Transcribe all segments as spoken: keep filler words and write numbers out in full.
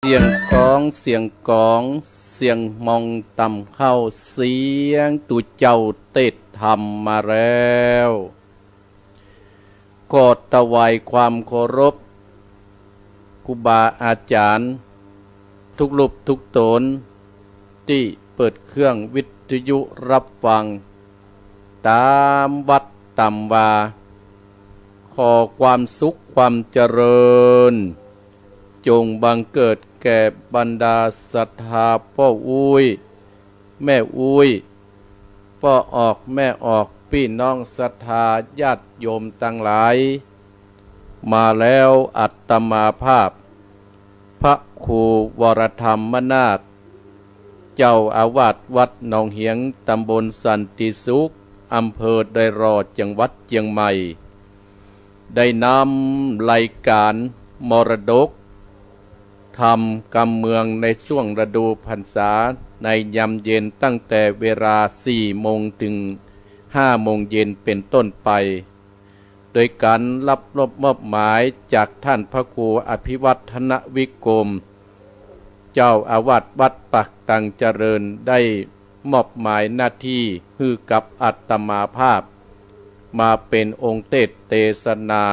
เสียงของ เสียงกอง เสียงมองต่ำเข้า เสียงตุ๊เจ้าเตสน์ธรรมมาแล้ว ขอถวายความเคารพ ครูบาอาจ๋ารย์ ทุกรูปทุกต๋น ตี้เปิดเครื่องวิทยุฮับฟัง ต๋ามวัดต๋ามวา ขอความสุขความเจริญ จงบังเกิดแก่บรรดาศรัทธาป้ออุ๊ย แม่อุ๊ย ป้อออก แม่ออก ปี้น้องศรัทธาญาติโยมตังหลาย มาแล้วอาตมาภาพ พระครูวรธรรมนาถ เจ้าอาวาสวัดหนองเหียง ต๋ามบลสันติสุข อำเภอดอยหล่อ จังหวัดเจียงใหม่ ได้นำรายก๋านมรดกธรรมกำเมืองในช่วงฤดูพรรษา ในยามเย็นตั้งแต่เวลาสี่โมงเถิงห้าโมงเย็นเป๋นต้นไป โดยก๋านฮับมอบหมายจากต้านพระครูอภิวัฒนวิกรม เจ้าอาวาสวัดปากตังเจริญ ได้มอบหมายหน้าตี้หื้อกับอาตมาภาพ มาเป๋นองค์เตสน์เตสนา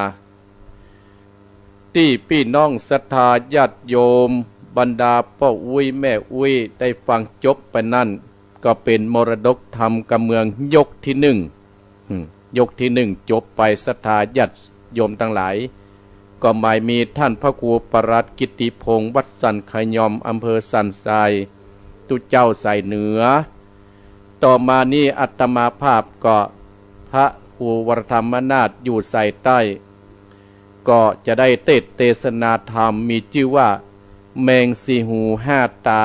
ตี้ปี้น้องศรัทธาญาติโยม บรรดาป้ออุ๊ยแม่อุ๊ย ได้ฟังจบไปนั้น ก็เป๋นมรดกธรรมกำเมืองยกตี้นึ่ง อืม ยกตี้นึ่งจบไป ศรัทธาญาติโยมตังหลาย ก็หมายมีต้านพระครูประหลัดกิตติพงษ์ วัดสันขยอม อำเภอสันทราย ตุ๊เจ้าสายเหนือ ต่อมานี้อาตมาภาพก็พระครูวรธรรมนาถอยู่สายใต้ ก็จะได้เตสน์เตสนาธรรมมีจื้อว่า แมงสี่หูห้าต๋า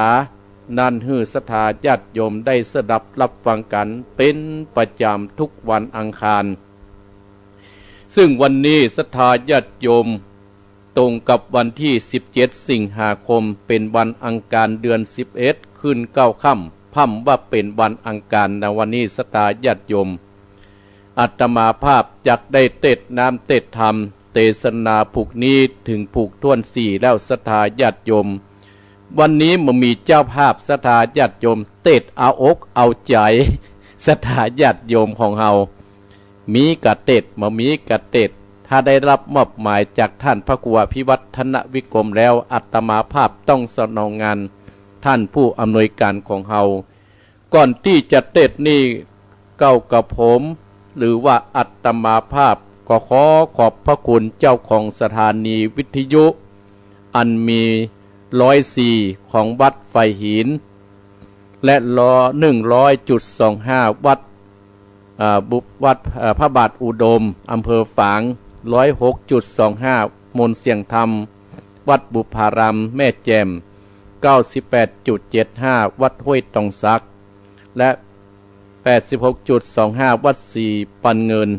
นั้นหื้อศรัทธาญาติโยมได้สดับฮับฟังกั๋นเป๋นประจ๋ำทุกวันอังคาร ซึ่งวันนี้ศรัทธาญาติโยม ตรงกับวันตี้สิบเจ็ดสิงหาคม เป๋นวันอังคารเดือนสิบเอ็ดขึ้นเก้าค่ำ พ่ำว่าเป๋นวันอังคาร ในวันนี้ศรัทธาญาติโยม อาตมาภาพจักได้เตสน์น้ำเตสน์ธรรม เตสนาผูกนี้เถิงผูกถ้วนสี่แล้วศรัทธาญาติโยม วันนี้บ่มีเจ้าภาพ ศรัทธาญาติโยม เตสน์เอาอกเอาใจ๋ศรัทธาญาติโยมของเฮา มีก็เตสน์ บ่มีก็เตสน์ ถ้าได้ฮับมอบหมายจากต้านพระครูอภิวัฒนวิกรมแล้ว อาตมาภาพต้องสนองงานต้านผู้อำนวยก๋านของเฮา ก่อนตี้จะเตสน์นี้ เก้ากระผม หรือว่าอาตมาภาพ ก็ขอขอบพระคุณเจ้าของสถานีวิทยุ อันมีร้อยสี่ ของวัดไฟหิน และร้อย หนึ่งร้อยจุดสองห้า วัด อ่า บุ วัด เอ่อ พระบาทอุดม อำเภอฝาง ร้อยหกจุดสองห้า มนต์เสียงธรรม วัดบุพารามย์ แม่แจ่ม เก้าสิบแปดจุดเจ็ดห้า วัดห้วยตองสัก และ แปดสิบหกจุดสองห้า วัดศรีปันเงิน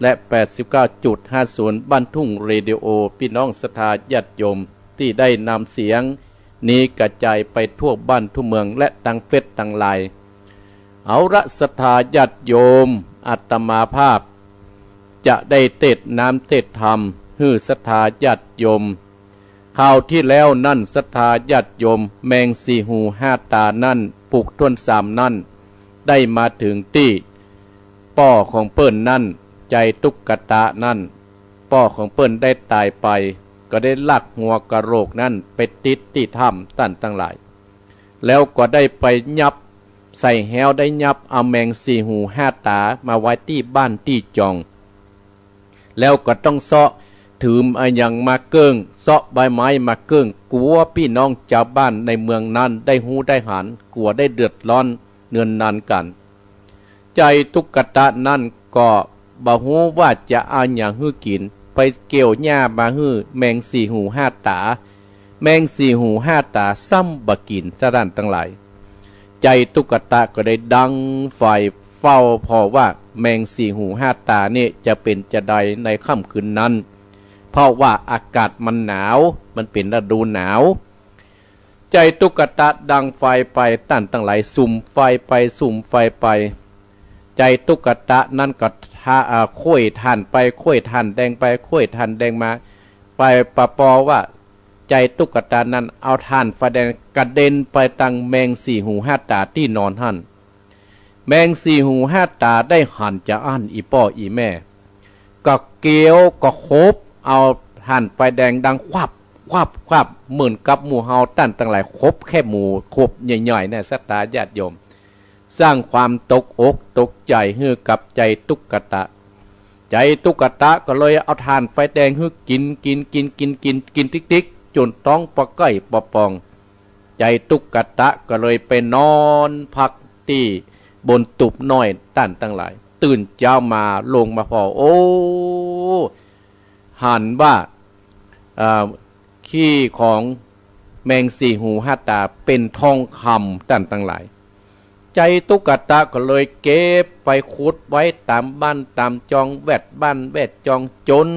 และ แปดสิบเก้าจุดห้าศูนย์ บ้านทุ่งเรดิโอ ปี้น้องศรัทธาญาติโยมตี้ได้นำเสียงนี้กระจายไปทั่วบ้านทั่วเมืองและตางเฟซตางไลน์ เอาละศรัทธาญาติโยม อาตมาภาพจะได้เตสน์น้ำเตสน์ธรรมหื้อศรัทธาญาติโยม คราวตี้แล้วนั้นศรัทธาญาติโยม แมงสี่หูห้าต๋านั้น ผูกถ้วนสามนั้น ได้มาเถิงตี้ป้อของเปิ้นนั้น ใจ๋ตุ๊กตานั้น ป้อของเปิ้นได้ต๋ายไป ก็ได้ลักหัวกะโหลกนั้นไปติดตี้ถ้ำต้านตังหลาย แล้วก็ได้ไปยับใส่แฮว ได้ยับเอาแมงสี่หูห้าต๋ามาไว้ตี้บ้านตี้จอง แล้วก็ต้องเซาะถืออะหยังมาเกิ่ง เซาะใบไม้มาเกิ่ง กั๋วปี้น้องจาวบ้านในเมืองนั้นได้ฮู้ได้หัน กั๋วได้เดือดร้อนเนืองนานกั๋น ใจ๋ตุ๊กตานั้นก็บ่ฮู้ว่าจะเอาหยังหื้อกิ๋น ไปเกี่ยวหญ้ามาหื้อแมงสี่หูห้าต๋า แมงสี่หูห้าต๋าซ้ำบ่กิ๋น ต้านตังหลาย ใจ๋ตุ๊กตาก็ได้ดังไฟเฝ้าผ่อว่าแมงสี่หูห้าต๋านี้จะเป๋นจาใดในค่ำคืนนั้น เพราะว่าอากาศมันหนาว มันเป๋นฤดูหนาว ใจ๋ตุ๊กตาดังไฟไป ต้านตังหลายสุมไฟไปสุมไฟไป ใจ๋ตุ๊กตานั้นก็ทะ อ่า ค้วยถ่านไปค้วยถ่านแดงไปค้วยถ่านแดงมา ไปปะปอว่า ใจ๋ตุ๊กตานั้นเอาถ่านไฟแดงกระเด็นไปตังแมงสี่หูห้าต๋าตี้นอนหั้น แมงสี่หูห้าต๋าได้หันจาอั้น อี่ป้ออี่แม่ ก็เกียวก็ขบเอาถ่านไฟแดงดังควับ ควับ ควับ เหมือนกับหมู่เฮาต้านตังหลายขบแค่หมูขบใหญ่ๆ เนี่ย ศรัทธาญาติโยม สร้างความตกอกตกใจ๋หื้อกับใจ๋ตุ๊กตา ใจ๋ตุ๊กตาก็เลยเอาถ่านไฟแดงหื้อกิ๋น กิ๋น กิ๋น กิ๋น กิ๋น กิ๋นติ๊กๆ จ๋นต๊องปอใก้ปอปอง ใจ๋ตุ๊กตาก็เลยไปนอนพักตี้บนตูบน้อยต้านตังหลาย ตื่นเจ๊ามาลงมาผ่อ โอ้ หันว่า เอ่อ ขี้ของแมงสี่หูห้าต๋าเป๋นทองคำต้านตังหลาย ใจ๋ตุ๊กตาก็เลยเก็บไปขุดไว้ต๋ามบ้านต๋ามจอง แวดบ้านแวดจอง จ๋น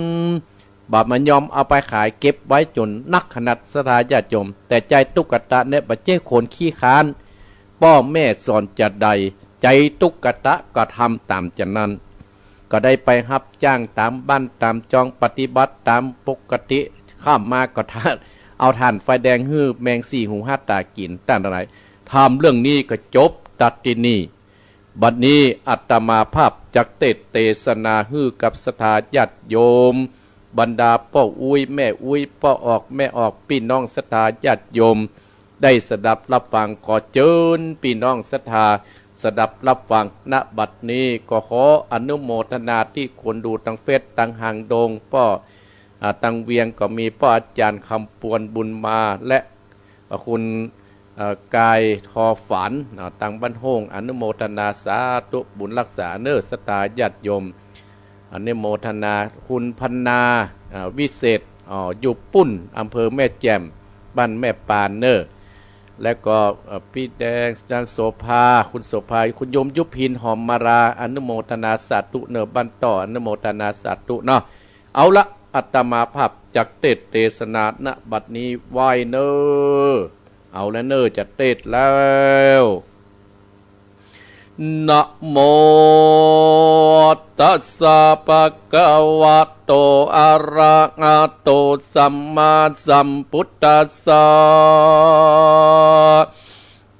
บ่มายอมเอาไปขาย เก็บไว้จ๋นนักขนาด ศรัทธาญาติโยม แต่ใจ๋ตุ๊กตาเนี่ยบ่ใจ้คนขี้คร้าน ป้อแม่สอนจาใด ใจ๋ตุ๊กตาก็ทำต๋ามจานั้น ก็ได้ไปฮับจ้างต๋ามบ้านต๋ามจอง ปฏิบัติต๋ามปกติ ค่ำมาก็ถ่าน เอาถ่านไฟแดงหื้อแมงสี่หูห้าต๋ากิ๋น ต้านตังหลาย ธรรมเรื่องนี้ก็จบตัดตี้นี่ บัดนี้อาตมาภาพจักเตสน์เตสนาหื้อกับศรัทธาญาติโยม บรรดาป้ออุ๊ยแม่อุ๊ย ป้อออกแม่ออก ปี้น้องศรัทธาญาติโยม ได้สดับรับฟัง ขอเจิญปี้น้องศรัทธาสดับรับฟัง ณ บัดนี้ก็ขออนุโมทนาตี้คนดูตังเฟซตังหางดง ป้อ อ่า ตังเวียงก็มีป้ออาจ๋ารย์คำปวนบุญมา และ อ่า คุณ เอ่อ กายทอฝัน อ่า ตังบ้านโฮ่ง อนุโมทนาสาธุบุญฮักษาเน้อศรัทธาญาติโยม อนุโมทนา คุณพรรณา อ่า วิเศษ อ่อ อยู่ปุ้น อำเภอแม่แจ่ม บ้านแม่ปานเน้อ และก็ เอ่อ ปี้แดง นางโสภา คุณโสภา คุณโยมยุพิน หอมมาลา อนุโมทนาสาธุเน้อ บ้านต่อ อนุโมทนาสาธุเนาะ เอาละ อาตมาภาพจักเตสน์เตสนา ณ บัดนี้ไหว้เน้อ เอาละเน้อ จะเตสน์แล้ว นะโมตัสสะ ภะคะวะโต อะระหะโต สัมมาสัมพุทธัสสะ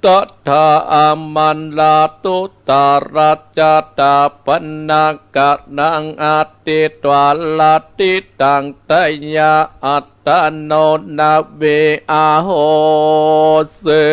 ตถาอามันดาตุตารัจจาตาปะนะกะนัง อะติตวาลัตติตัง ตะยะอัตตาโน นะเว อะโหสิ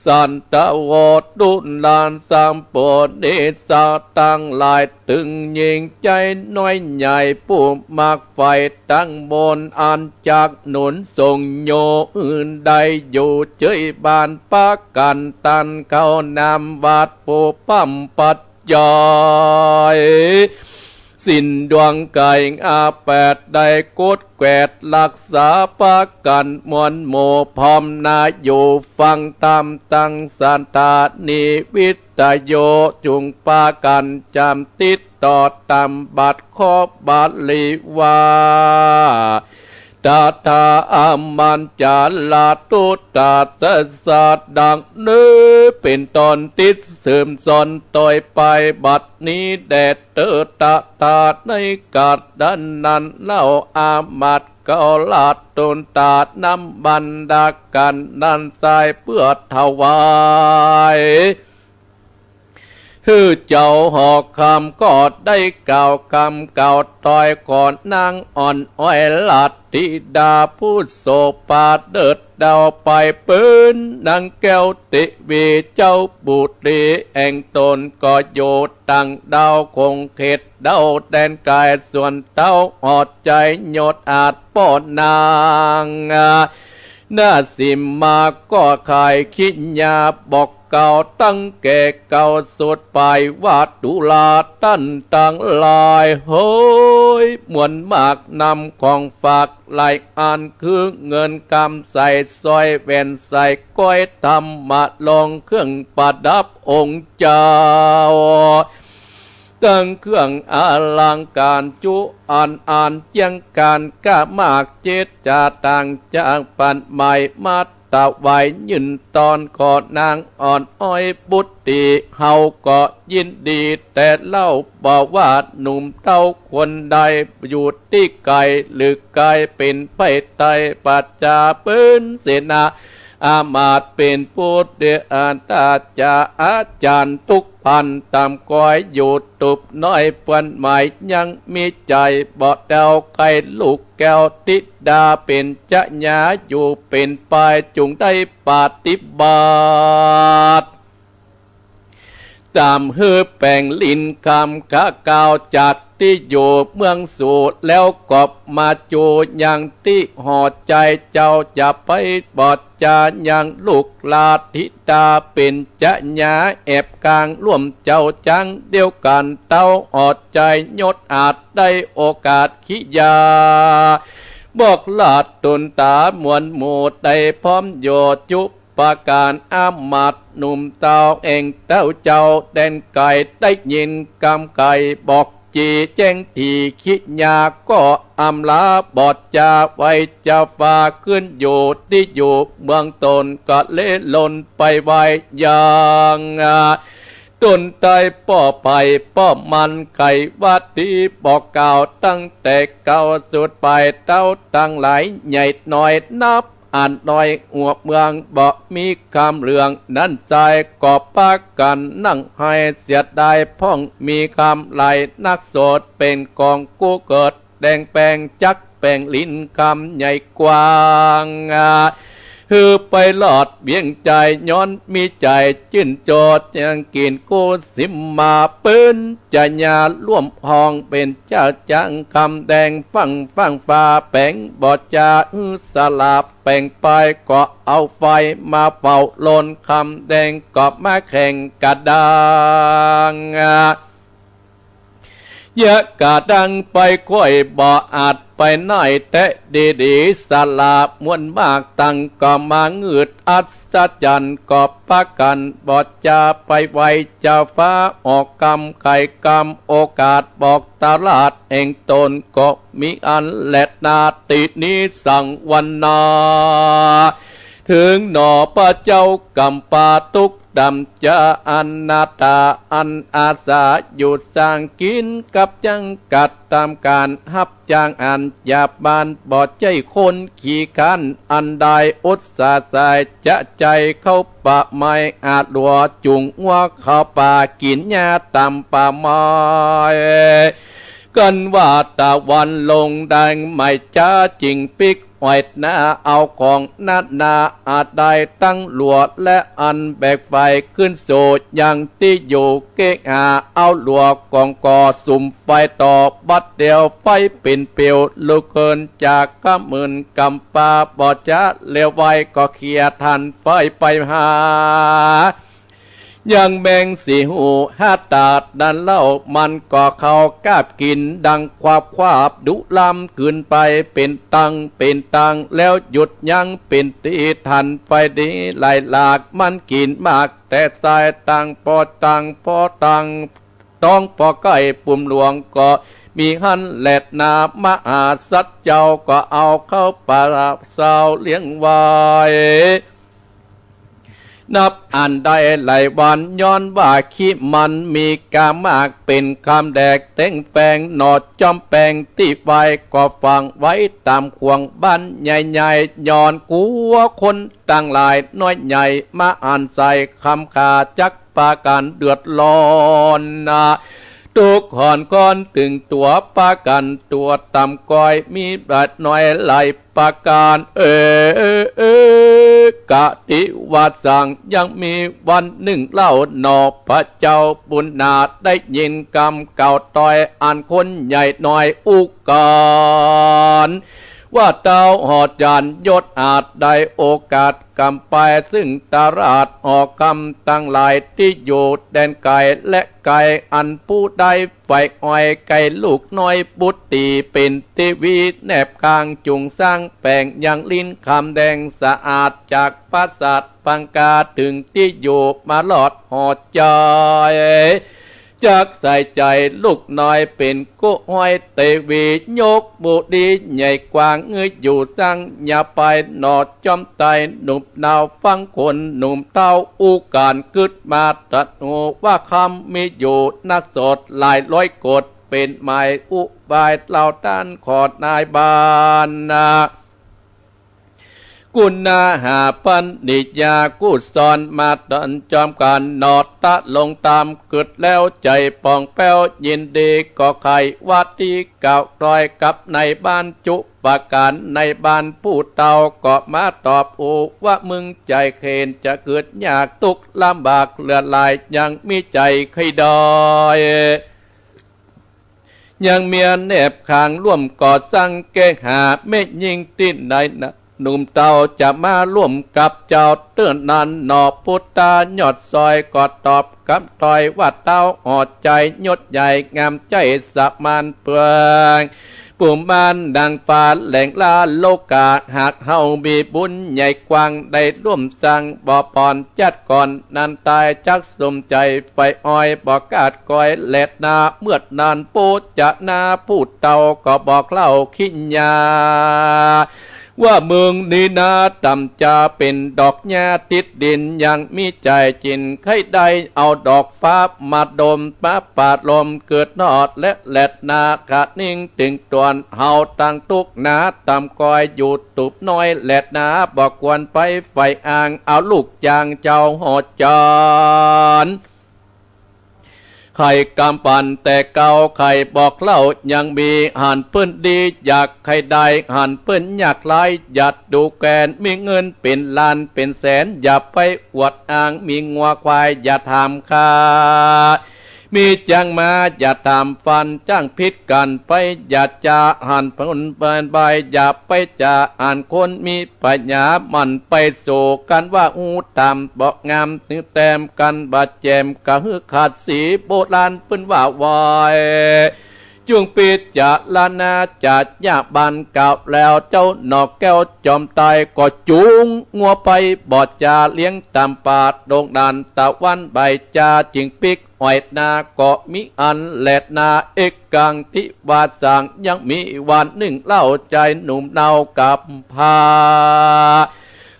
สันทะโว ตุนัง สัมปุริสะตังหลาย ตึงยิ่งใจ๋น้อยใหญ่ ผู้มักใฝ่ตังบุญ อันจักหนุนส่งโยหื้อได้อยู่เจ๊ยบ้านปะกั๋น ตันเข้านำวัตถุปัจจัย ศีลดวงไก่อาแปด ได้กดแกวดฮักษาปะกั๋น มวลหมู่พร้อมหน้าอยู่ฟังธรรม ตังสถานีวิทยุ จุ่งปะกั๋นจำติดต่อต๋ามบัตร ขอบาลีว่า ตถาอามันจาลาตุตาสสะ ดังนี้เป๋นต้น ติดสืบสอนตวยไป บัดนี้แด่เต๊อะ ตถาในกัตตะนั้นเล่า อามัตเก๊าลาตุตา นำบรรดากั๋นนั้นใส่เปื้อถวาย หื้อเจ้าหอคำ ก็ได้กล่าวกำกล่าวตวย ขอนางอ่อนอ้อยราชธิดา ผู้โสภาเลิศเดาไป เป๋นนางแก้วเตวี เจ้าบุตรีแห่งต๋น ก็อยู่ต่างดาวคงเขต เดาแดนไก๋ ส่วนเต้าหอดใจ๋ยศอาจป้อนาง นาสิมาก็ขายขิญญา บอกเก่าตั้งแก่เก่าสุดไปว่า ดูราต้านตังหลายเหย มวลมากนำของฝากหลายอัน คือเงินกำใส่สร้อยแหวนใส่ก้อย ธรรมะรองเครื่องประดับองค์เจ้า ตึงเครื่องอลังก๋ารจุอันอัน เจียงก๋านก้ามากเจษจาต่างจากปันใหม่ มา ถวายยื่นตอน ขอนางอ่อนอ้อยบุตรี เฮาก็ยินดีแต่เล่า บ่ว่าหนุ่มเฒ่าคนใด อยู่ตี้ไก๋หรือใก้ เป๋นไพร่ไตร ประจาเป๋นเสนา อามาตย์เป๋นผู้เตอาตาจาอาจ๋ารย์ ทุกปันต๋ามก๋อย อยู่ตุบน้อยเฟื่อนใหม่ ยังมีใจ๋บ่แต๋ว ใก้ลูกแก้วธิดาเป๋นจะญา อยู่เป๋นปาย จุ่งได้ปฏิบัติ ต๋ามหื้อแป๋งลิ้นกำ ข้าก่าวจัดตี้อยู่เมืองสู แล้วก็มาจูยังตี้หอใจ๋ เจ้าจะไปบ่จายังลูกหลานธิดาเป๋นจะญา แอบก๋างร่วมเจ้าจัง เดียวกั๋นเต้าหอใจ๋ ยศอาจได้โอกาสขี้ยา บอกลาดตุนต๋ามวลหมู่ ได้พร้อมอยู่จุ ประก๋าน อามาตย์หนุ่มเฒ่าแห่งเต้าเจ้าแดนไก๋ ได้ยินกำไก๋บอกจีแจ้งถี่ ขี้ยาก็อำลาบ่จา ไหว้เจ้าฟ้าขึ้นอยู่ตี้อยู่เมืองต๋น ก็เล่นลนไปไหว้ยัง ต๋นได้ป้อไผ่ป้อมัน ไขว่าตี้บอกกล่าว ตั้งแต่เก๊าสุดปาย เต้าตังหลายใหญ่น้อยนับ อันน้อยหัวเมืองบ่มีกำเหลือง นั้นจายก็ปากั๋นนั่งไห้เสียดาย พ่องมีกำหลายนักโสด เป๋นของกู้เกิดแดงแป๋ง จักแป๋งลิ้นกำใหญ่กว้าง หื้อไปลอดเวียงใจ๋ ย้อนมีใจ๋จื้นโจทย์ ยังกิ๋นกู้สิมมา เป๋นจะญาร่วมห้อง เป๋นเจ้าจังกำแดง ฟั่งฟั่งฟ้าแป๋งบ่จา หื้อสลับแป๋งไป ก็เอาไฟมาเผาลน กำแดงก็มาแข่งกระด้าง เยียะกระด้างไป ค่อยบ่อาจไปไหนแต๊ดีๆ สลับมวลมากตังก็มางืดอัศจรรย์ ก็ปากั๋นบ่จาไปไหว้เจ้าฟ้า ออกกำไขกำโอกาส บอกตลาดแห่งต๋น ก็มีอันแลนา ตี้นี้สังวรรณา เถิงหนอพระเจ้ากำปา ตุ๊กดำจะอนาถา อันอาสาอยู่สร้างกิ๋นกับยังกัดตามก๋าน ฮับจ้างอันหยาบบ้าน บ่ใจ้คนขี้คร้าน อันได้อุตสาห์สายจะใจ๋เข้าป่าไม้ อาหลัวจุ่งงัวเข้าป่า กิ๋นหญ้าต๋ามป่าไม้ กั๋นว่าตะวันลงแดง ไม่จ๊าจิ่งปิ๊ก อ้อยนาเอาของนานา อาจได้ตังหลัว และอันแบกไฟขึ้นสู่ยังตี้อยู่เก๊กหา เอาหลัวของก่อสุมไฟต่อ บัดเดียวไฟเป๋นเปียว ลุกเกินจากกำมืนกำปา บ่จาเลวไว ก็เขี่ยถ่านไฟไปหา ยังแมงสี่หูห้าตาดนั้นเล่า มันก็เข้ากาบกิ๋นดังควาบควาบ ดุล้ำกลืนไปเป๋นตังเป๋นตัง แล้วหยุดยั้งเป๋นตี้ ถ่านไฟดีหลายหลาก มันกิ๋นมากแต่สาย ต่างปอต่างปอต่าง ต้องปอใก้ปุมหลวง ก็มีหั้นแลนา มหาสัตว์เจ้าก็เอาเข้าป่าเศร้าเลี้ยงไว้ นับอันได้หลายวัน ย้อนว่าขี้มันมีกามาก เป๋นกำแดกเต็งแป๋ง หนอจอมแป๋งตี้ไว้ ก็ฝังไว้ต๋ามขวงบ้านใหญ่ๆ ย้อนกั๋วคนตังหลายน้อยใหญ่ มาอันใส่คำขา จักปากั๋นเดือดร้อนนา ทุกข์หอนก้อนตึงตั๋ว ปากั๋นตั๋วต่ำก้อย มีบาดน้อยหลายประก๋าน เอ เอ เอ กะติว่าสัง ยังมีวันนึ่งเล่าหนอ พระเจ้าปุณณา ได้ยินกำกล่าวต้อย อันคนใหญ่น้อยอุกาญ ว่าเต้าหอจานยศอาจได้โอกาสกำไป ซึ่งตลาดหอกำตังหลาย ตี้อยู่แดนไก๋และไก๋ อันผู้ได้ไฟอ้อยไก่ลูกน้อยบุตรี เป๋นตี้วีแนบข้าง จุ่งสร้างแป๋งยังลิ้นคำแดงสะอาด จากปราสาทปังกา เถิงตี้อยู่มาลอดหอใจ๋ จักใส่ใจ๋ลูกน้อยเป๋นกู้ห้อยเตวี ยกบุรีใหญ่กว้าง เงยอยู่สังอย่าไปหนอ จอมไตรหนุ่มนาวฟังคนหนุ่มเฒ่า อู้ก๋านกึ๊ดมาตรัสฮู้ว่าคำมีอยู่นักโสดหลายร้อยกฎ เป๋นหมายอุบายเล่าต้านขอนายบ้านนา กุณาหาปณิยากู้สอนมาต๋อนจอมกั๋นหนอ ตะลงต๋ามกึ๊ดแล้วใจ๋ป่องแป้วยินดี ก็ใค่ว่าตี้กล่าวตวยกับนายบ้านจุประก๋าน นายบ้านผู้เฒ่าก็มาตอบอู้ว่า มึงใจ๋เข็ญจะกึ๊ดยากตุ๊กข์ลำบากเหลือหลาย ยังมีใจ๋ใค่ได้ ยังเมียแนบข้างร่วมก่อสังแก้หาแม่ญิงตี้ไหนนะ หนุ่มเฒ่าจะมาร่วมกับเจ้าเตื้อนั้นหนอ ปุตตายอดซอยก็ตอบกำถ้อยว่า เต้าหอใจ๋ยศใหญ่งามใจ๋สมานเปือง ปุมมานดังฟ้าแหล่งล้าโลกา หากเฮามีบุญใหญ่กว้างได้ร่วมสัง บ่ปอนจัดก่อนนั้นตาย จักสมใจ๋ไฟอ้อยบ่กาดก้อยแลนา เมื่อนั้นปุจจนาผู้เฒ่าก็บอกเล่าคิญญา ว่ามึงนี้นาต่ำจะเป๋นดอกหญ้าติดดิน ยังมีใจ๋จิ๋นใค่ได้เอาดอกฟ้ามาดมมาปาดลมเกิดนอดและแลนา ขะนิ่งตึงตวนเฮาตังตุ๊กข์หนาต่ำก้อยอยู่ตูบน้อยแลนา บ่ควรไปใฝ่อ้างเอาลูกจ้างเจ้าหอจาน ใค่กำปั่นแต่เก่า ใค่บอกเล่ายังมี หันเปิ้นดีอยากใค่ได้ หันเปิ้นยากหลายอย่าดูแคลน มีเงินเป๋นล้านเป๋นแสนอย่าไปอวดอ้าง มีงัวควายอย่าถามค่า มีจ๊างม้าอย่าถามฟัน จ้างผิดกั๋นไปอย่าจ๋า หันคนเปิ้นใบ้อย่าไปจ๋า หันคนมี ปัญญามันไปสู่กั๋นว่าอู้ต่ำบ่งาม ถือแต้มกั๋นบ่แจ่ม กะหื้อขาดสี โบราณเปิ้นว่าไว้ จุ่งปิจารณาจรรยาบรรณ กล่าวแล้วเจ้าหน่อแก้วจอมไตร ก็จูงงัวไปบ่จ๋า เลี้ยงต๋ามป่าดงดาน ตะวันบ่ายจาจึงปิ๊ก อ้อยนาก็มีอันแลนา เอกกังทิวาสัง ยังมีวันนึ่งเล่า จายหนุ่มเนากับพา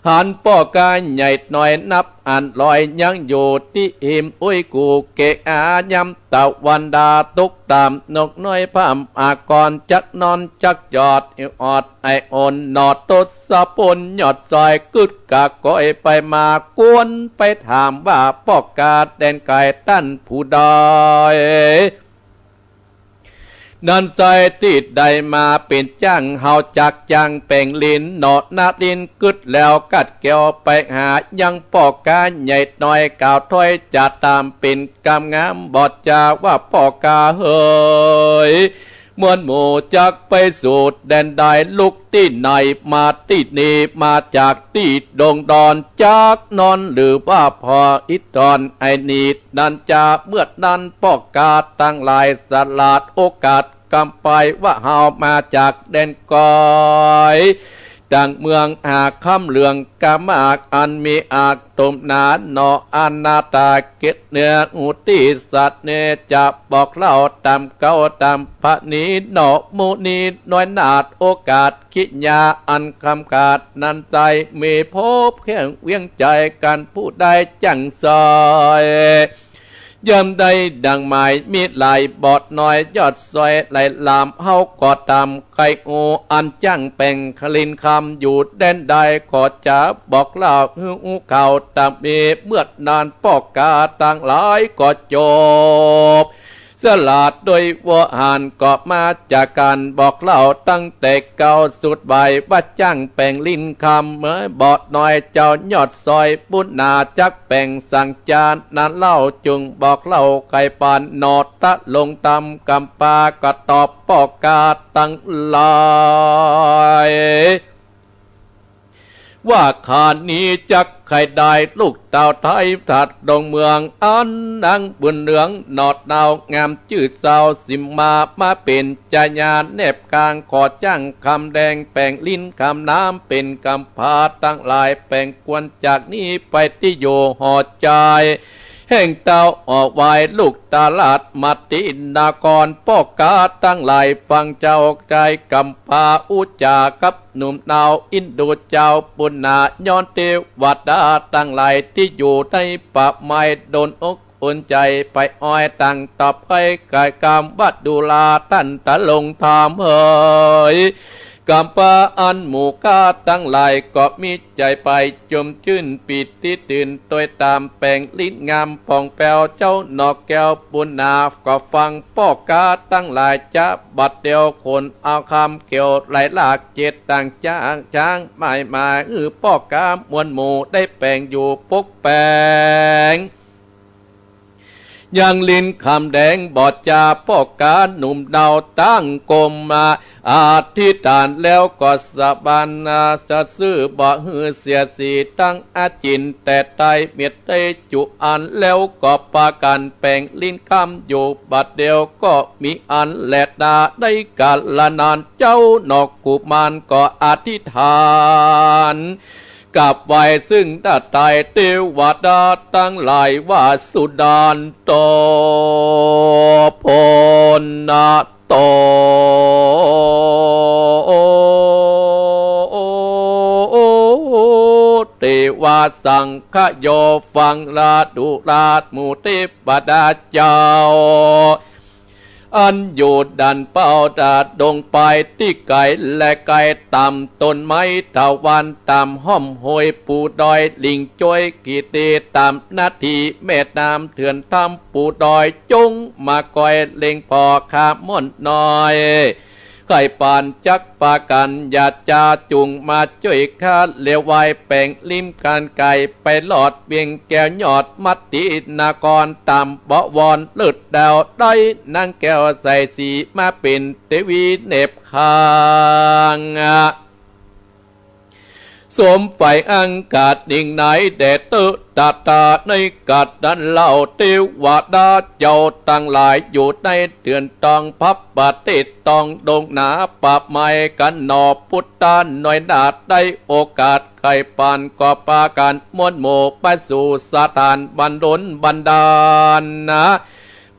หันป้อก๋าใหญ่น้อยนับอันร้อย ยังอยู่ตี้หิมอุ้ยกู่เกอา ยามตะวันดาตกต่ำ นกน้อยพร่ำอากร จักนอนจักจอด ออดไออ่อนหนอ ทศพลยอดซอย กึ๊ดกะกอยไปมา กวนไปถามว่า ป้อก๋าแดนไก๋ต้านผู้ใด นั้นใจ้ตี้ได้มาเป๋นจ้าง เฮาจักจ้างแป๋งลิ้นหนอ นาลิ้นกึ๊ดแล้วกัดแก้วไปหา ยังป้อก๋าใหญ่น้อยกล่าวถ้อยจ๋าต๋ามเป๋นกำงาม บ่จ๋าว่าป้อก๋าเหย มวลหมู่จักไปสู่แดนใด ลุกตี้ไหนมาตี้นี้ มาจากตี้ดงดอน จักนอนหรือว่าผ่ออิดอ่อน ไอ้นี้นั้นจา เมื่อนั้นป้อก๋าตังหลายสละโอกาสกำไป ว่าเฮามาจากแดนก๋อย ตังเมืองหาคำเหลืองกะมาก อันมีอากตมหนาหนอ อาณาตาเกตเหนืออุติสัตว์เน จะบอกเล่าต๋ามเก่าต๋ามพระนี้หนอ หมู่นี้น้อยนาดโอกาสคิญญาอันคำขาดนั้นใจ้ มีพบแข้งเวียงใจ๋กั๋นผู้ใดจ้างซอย ย่อมได้ดังหมาย มีหลายบ่อน้อยยอดซอยหลายลำ เฮาก็ต๋ามใค่ฮู้ อันจ้างแป๋งคลินคำอยู่แดนใด ขอจะบอกเล่าหื้อฮู้ข่าวต๋ามมี เมื่อนั้นป้อก๋าตังหลายก็จบ สละโดยว่าหันก็มาจากกั๋นบอกเล่าตั้งแต่เก่าสุดใบ ว่าจ้างแป๋งลิ้นคำเมื่อบ่อน้อยเจ้ายอดซอย ปุณณาจักแป๋งสังจาน นั้นเล่าจึงบอกเล่าไขปานหนอ ตะลงต๋ามกำปากะตอบป้อก๋าตังหลาย ว่าข้านี้จักใค่ได้ลูกเต้าไทยถัดดงเมือง อันนางบุญเหลืองหนอดดาวงามจื้อสาวสิมมา มาเป๋นจายาแนบกลาง ขอจ้างคำแดงแป๋งลิ้นคำน้ำ เป๋นกำพร้าตังหลายแป๋งควร จากนี้ไปตี้อยู่หอใจ๋ แห่งเต้าออกไหว้ลูกตลาดมัตตินคร ป้อก๋าตังหลายฟังเจ้า ใจ๋กำปาอุจจากับหนุ่มนาวอินดูเจ้าปุณณะ ย้อนเตวดาตังหลายตี้อยู่ในป่าไม้ ดลอก อุ่นใจ๋ไปอ้อยตังตอบไพร่ ก๋ายกำว่าดูราต้านตะลงธรรมเหย กำปาอันหมู่ข้าตังหลายก็มีใจ๋ไปจุ่มจื้นปีติตื่น ตวยต๋ามแป๋งลิ้นงามป่องแป๋ว เจ้าหนอแก้วปุณณะ ก็ฟังป้อก๋าตังหลายจะบัดเดียว คนเอาคำเขียวไหลหลาก เจ็ดต่างจ้างช้างหมายมา หื้อป้อก๋ามวลหมู่ได้แป๋งอยู่ปกแป๋ง ยังลิ้นคำแดงบ่จา ป้อก๋าหนุ่มดาวตั้งก้มมา อธิษฐานแล้วก็สาบานนา จะซื่อบ่หื้อเสียสีตั้งอาจิน แต่ต๋ายเมียดได้จุอัน แล้วก็ปากั๋นแป๋งลิ้นคำอยู่บัดเดียว ก็มีอันแลนา ได้กาละนาน เจ้าหนอกุมารก็อธิษฐาน กราบไหว้ซึ่งหน้าไตรเทวดาตังหลายว่า สุดานโต โพนนะโต เทวาสังคโย ฟังราดูราหมู่เทวดาเจ้า อันอยู่ดันเป้าดาดงไปตี้ไก๋และไก๋ ต๋ามต้นไม้ถาวร ต๋ามฮ่อมห้วยปูดอย ลิงจ้วยขีตี ต๋ามนาทีแม่น้ำเถื่อนถ้ำปูดอย จงมาคอยเล็งผ่อข้าม่อนน้อย ใค่ปานจักปากั๋น อย่าจาจุ่งมาจ้วยข้า เหลียวไหว้แป๋งลิ้มก๋านไก๋ ไปลอดเวียงแก้วยอดมัตตินคร ต๋ามบวรเลิศดาว ได้นางแก้วใสสี มาเป๋นเตวีเหน็บข้าง สมใฝ่อังคาดยิ่งนักแด่เต๊อะ ตาตาในกัดนั้นเล่า เทวดาเจ้าตังหลาย อยู่ในเถื่อนตองพับประเทศตองดงหนาป่าไม้กั๋นหนอ ปุตตาน้อยนา ได้โอกาสใค่ปานก็ปากั๋นมวลหมู่ ไปสู่สถานบันดลบันดาลนะ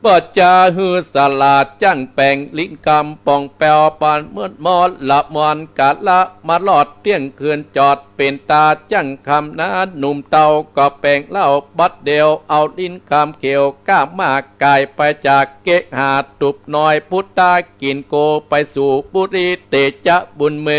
บ่จาหื้อสลาดจั้งแป๋งลิ้นคำป่องแป๋ว ปานมืดมอดละมอนกาละ มาลอดเตี้ยงคืนจอดเป๋นต๋าจั้งคำนา หนุ่มเต้าก็แป๋งเล่าบัดเดียว เอาลิ้นคำเขียวก้ามากก๋ายไปจากเกหาตุบน้อย พุทธากินโกไปสู่ปุรีเตจะบุญเม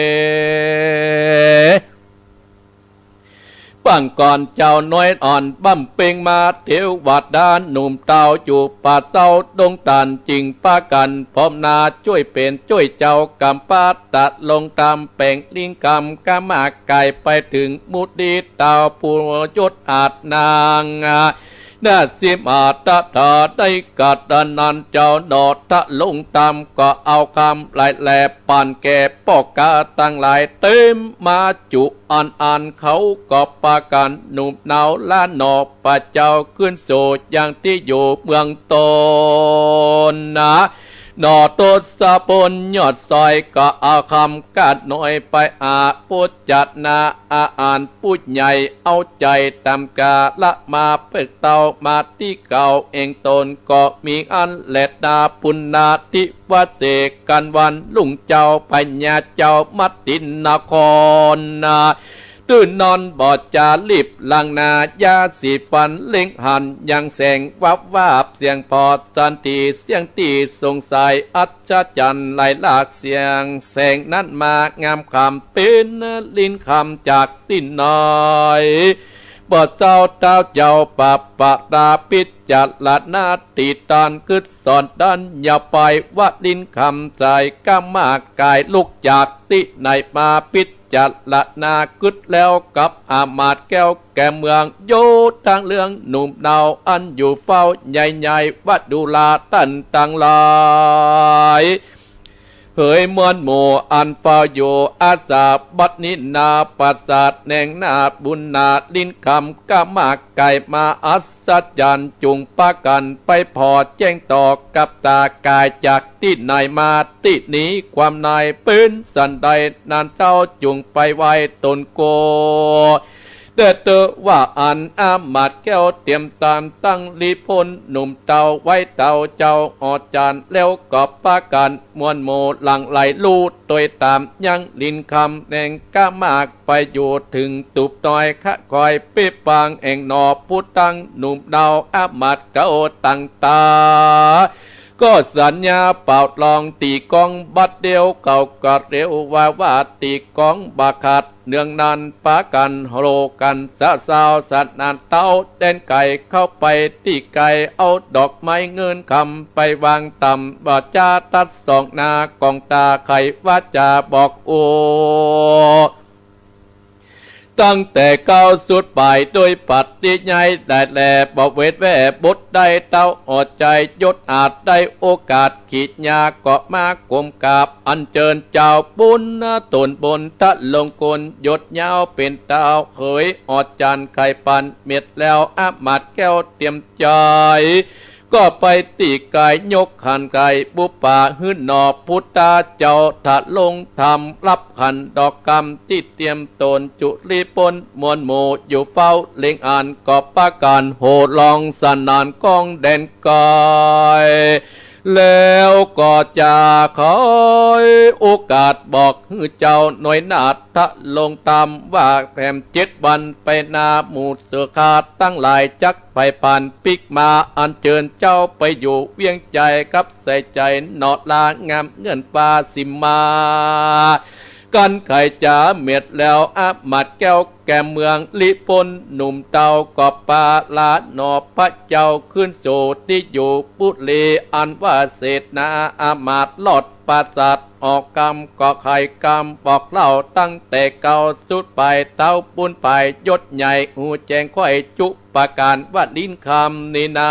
ปางก่อนเจ้าน้อยอ่อนบำเพ็งมา เทวดาหนุ่มเต้าอยู่ป่าเซาดงตาน จึงปากั๋นพร้อมหน้าจ้วยเป๋นจ้วยเจ้า กำปาตะลงต๋ามแป๋งลิ้นคำก้ามากก๋ายไปเถิงมุติเต้าผู้ยศอาจนาง นาสิมหาตถาได้กัดนั้นเจ้าหนอ ตะลงต๋ามก็เอาคำหลายแหล่ปานแก่ป้อก๋าตังหลาย เตรียมมาจุอันอัน เขาก็ปากั๋นหนุ่มเนาล้าหนอ ปะเจ้าขึ้นสู่ยังตี้อยู่เมืองต๋นนะ หนอทศพลยอดซอยก็เอาคำกาดน้อยไปอาปุจจนา อาอ่านผู้ใหญ่เอาใจ๋ต๋ามกาละมา เปิกเต้ามาตี้เก่า เองต๋นก็มีอันแลนา ปุณณาธิวเสกกันวันลุงเจ้า พญาเจ้ามัตตินครนะ ตื่นนอนบ่จารีบล้างหน้า ยาสีฟันเล็งหันยังแสงวับวาบ เสียงผ่อสันติเสียงตี้สงสัย อัศจรรย์ไหลหลากเสียงแสงนั้นมางามคำ เป๋นลิ้นคำจากตี้ไหน บ่เจ้าเต้าเจ้าปะปะตาพิจารณา ติตานกึ๊ดสอนดันอย่าไปว่าลิ้นคำใจ๋ ก้ามากก๋ายลุกจากตี้ไหนมา พิจารณากึ๊ดแล้วกับอามาตย์แก้วแก่เมือง โยธาเรื่องหนุ่มเนาอันอยู่เฝ้าใหญ่ๆ ว่าดูราต้านตังหลาย เหยมวลหมู่อันเฝ้าอยู่อาสาบัดนี้นา ปราสาทแหน่งนาบุญนา ลิ้นคำก้ามากก๋ายมา อัศจรรย์จุ่งปากั๋นไปผ่อแจ้งต่อกับตา ก๋ายจากตี้ไหนมาตี้นี้ ความในเป๋นสันใด นั้นเต้าจุ่งไปไหว้ต๋นโก แต่เตื้อว่าอั้น อามาตย์แก้วเตียมตานตังหลีพลหนุ่มเต้าไหว้เต้าเจ้าอาจ๋ารย์ แล้วก็ปากั๋นมวลหมู่หลั่งไหลลู่ตวยต๋ามยังหลิ้นคำแหน่งก้ามาก ไปอยู่เถิงตูบน้อย คะคอยเป๊ะปางแอ่งหนอ ผู้ตังหนุ่มเนาอามาตย์เก่าตังต๋า ก็สัญญาเป่าลองตี้กองบัดเดียว เขาก็เรียกว่า ว่าตี้กองบ่ขาด เนืองนั้นปากั๋นโห่กั๋นสาวๆ สนั่นเต้าแดนไก๋ เข้าไปตี้ไก๋ เอาดอกไม้เงินคำไปวางต่ำ บ่จ๋าตัดสองหน้ากองต๋า ใค่ว่าจะบอกโอ้ ตั้งแต่เก๊าสุดป๋าย โดยปฏิญาณได้แล บ่เวทแว่บทใด เต้าออดใจ๋ยศอาจได้โอกาส ขีดยาก็มากรมกราบ อัญเจิญเจ้าบุญต๋นบนทะลงคน ยศยาวเป๋นเต้าเขย ออดจันไข่ปันเม็ดแล้ว อามาตย์แก้วเตียมใจ๋ ก็ไปตี้ไก๋ ยกขันไก๋ บุปผาหื้อหนอ พุทธาเจ้าทะลงธรรม รับขันดอกกำตี้เตียมต๋น จุลีพลมวลหมู่อยู่เฝ้าเล็งอัน ก็ปากั๋นโห่ร้องสนั่นก้องแดนไก๋ แล้วก็จะขอโอกาสบอกหื้อเจ้าหน่วยนาฏทะลงธรรม ว่าแถมเจ็ดวันไปหน้า หมู่เสือข้าตังหลายจัก ไปผ่านปิ๊กมา อัญเจิญเจ้าไปอยู่เวียงใจ๋กับใส่ใจ๋หนอ ลางามเงินฟ้าสิมมา กั๋นไขจ๋าเม็ดแล้ว อามาตย์แก้วแก่เมือง ลีพลหนุ่มเต้าก็ปาลาหนอ พระเจ้าขึ้นสู่ตี้อยู่ปุรี อันว่าเสนาอามาตย์รอดปราสาท ออกกำก็ไขกำบอกเล่า ตั้งแต่เก๊าสุดป๋าย เต้าบุญป๋ายยศใหญ่ ฮู้แจ้งค่อยจุประก๋าน ว่าหลิ้นคำนี้นา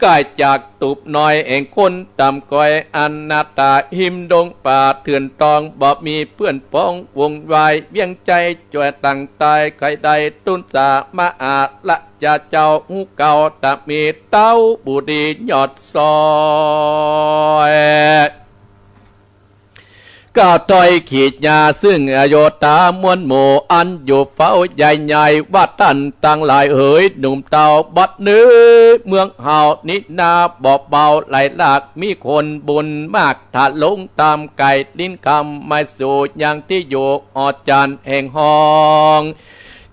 ก๋ายจากตูบน้อยแห่งคนต่ำก้อย อนาถาหิมดงป่าเถื่อนตอง บ่มีเปื้อนพ้องวงวาย เวียงใจ๋จ่วยตังต๋าย ใค่ได้ตุ๊นสามาอาละ จะเจ้าฮู้เก่าตะมีเต้าบุตรียอดซอย ก้าวถ้อยขีดยา ซึ่งอโยธามวลหมู่ อันอยู่เฝ้าใหญ่ใหญ่ ว่าต้านตังหลายเหย หนุ่มเต้าบัดนี้ เมืองเฮานี้นาบ่เบา หลายหลากมีคนบุญมาก ทะลงต๋ามไก๋ หลิ้นคำไม่สู่ยังตี้อยู่ ออดจันแห่งห้อง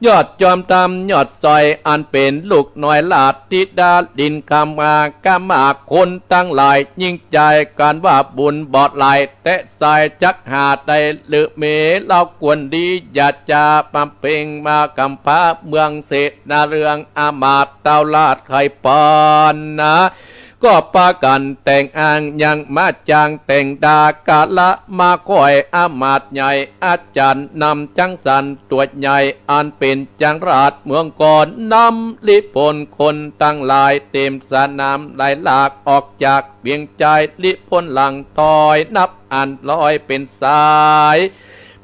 ยอดจอมธรรมยอดซอย อันเป๋นลูกน้อยราชธิดา หลิ้นคำมาก้ามาก คนตังหลายยิ่งใจ๋ กั๋นว่าบุญบ่หลาย แต่สายจักหาได้หรือเม เล่าควรดี อย่าจะบำเพ็งมาก๋ำพร้า เมืองเสนาเรืองอามาตย์เต้าราชไขปานนา ก็ปากั๋นแต่งอ้างยังมาจาง แต่งดาการะมาค่อย อามาตย์ใหญ่อาจ๋ารย์นำจังสันตั๋วใหญ่ อันเป๋นจังราชเมืองก่อน นำลีพลคนตังหลาย เต๋มสนามหลายหลาก ออกจากเวียงใจ๋ ลีพลหลังถอยนับอันร้อย เป๋นสาย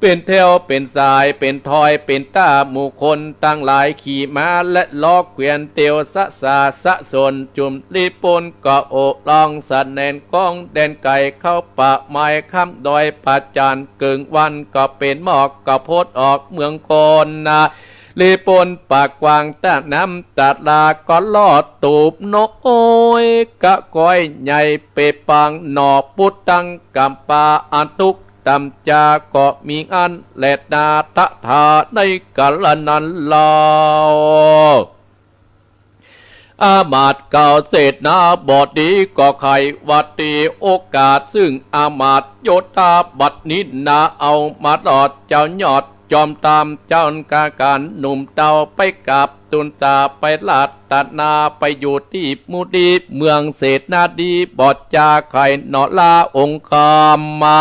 เป๋นแถว เป๋นสาย เป๋นถ้อย เป๋นต้า หมู่คนตังหลายขี่ม้าและล้อเกวียน เตียวสะสาสะสน จุมลีพลก็โห่ร้องสะแหนนก้องแดนไก๋ เข้าป่าไม้ค้ำดอยผาจ๋าน เกิ่งวันก็เป๋นหมอก ก็พ้นออกเมืองก่อนนา ลีพลปากกว้างต้าน้ำตาดลา ก็ลอดตูบน้อยกะก้อยใหญ่ เปปางหนอ พุทธังกัมปา อันทุกข์ต่ำจาก็มีอั้นแลนา ตถาในกาลนั้นเล่า อามาตย์เก่าเสนาบดีก็ไขว่าตี้โอกาส ซึ่งอามาตย์โยธาบัดนี้นา เอามาลอดเจ้ายอดจอมธรรม เจ้ากาก๋านหนุ่มเต้าไปกราบ ตุ๊นสาไปราตนา ไปอยู่ตี้มุดีเมืองเสนาดี บ่จ๋าไขหนอลาองค์คำมา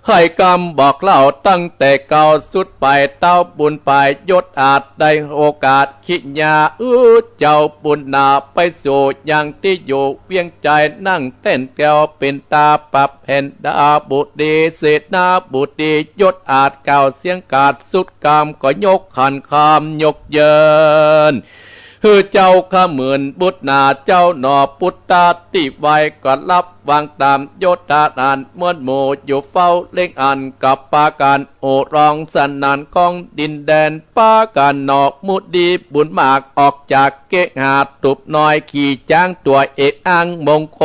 ไขกำบอกเล่าตั้งแต่เก๊าสุดป๋าย เต้าบุญป๋ายยศอาจได้โอกาส คิยา อื้อ เจ้าบุญนา ไปสู่ยังตี้อยู่เวียงใจ๋ นั่งแต้นแก้วเป๋นต๋าปรับแผ่นดาบุตรีเสนาบุตรี ยศอาจกล่าวเสียงกาดสุดกำ ก็ยกขันคำยกเยิน คือเจ้าข้าหมื่นบุตรหนาเจ้าหนอ ปุตตาตี้ไหว้ก็ฮับวางต๋าม โยธาอันมวลหมู่อยู่เฝ้าเล็งอัน ก็ปากั๋นโห่ร้องสนั่นก้องดินแดน ปากั๋นหนอมุดีบุญมาก ออกจากเกหาตุบน้อย ขี่จ๊างตั๋วเอกอ้างมงค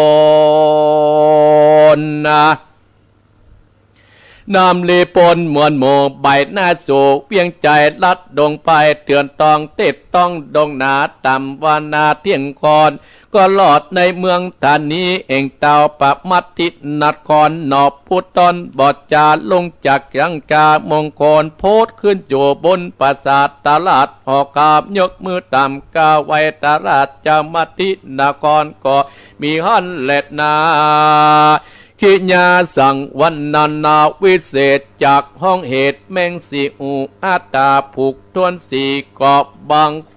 ลนะ นำลีปนมวลหมู่ บ่ายหน้าสู่เวียงใจ๋ ลัดดงไปเถื่อนตอง เต็ดต้องดงหนา ต่ำวานาเที่ยงคอน ก็ลอดในเมืองธานี แห่งเต้าปะมัตตินคร หนอผู้ต้นบอดจา ลงจากยังกามงคล โพธิ์ขึ้นอยู่บนปราสาทตราช หอคามยกมือต่ำ กราบไหว้ตราชมัตตินคร ก็มีหั้นแลนา ขิยาสังวรรณนาวิเศษ จากห้องเหตุแมงสี่หูห้าต๋า ผูกถ้วนสี่กอบบังค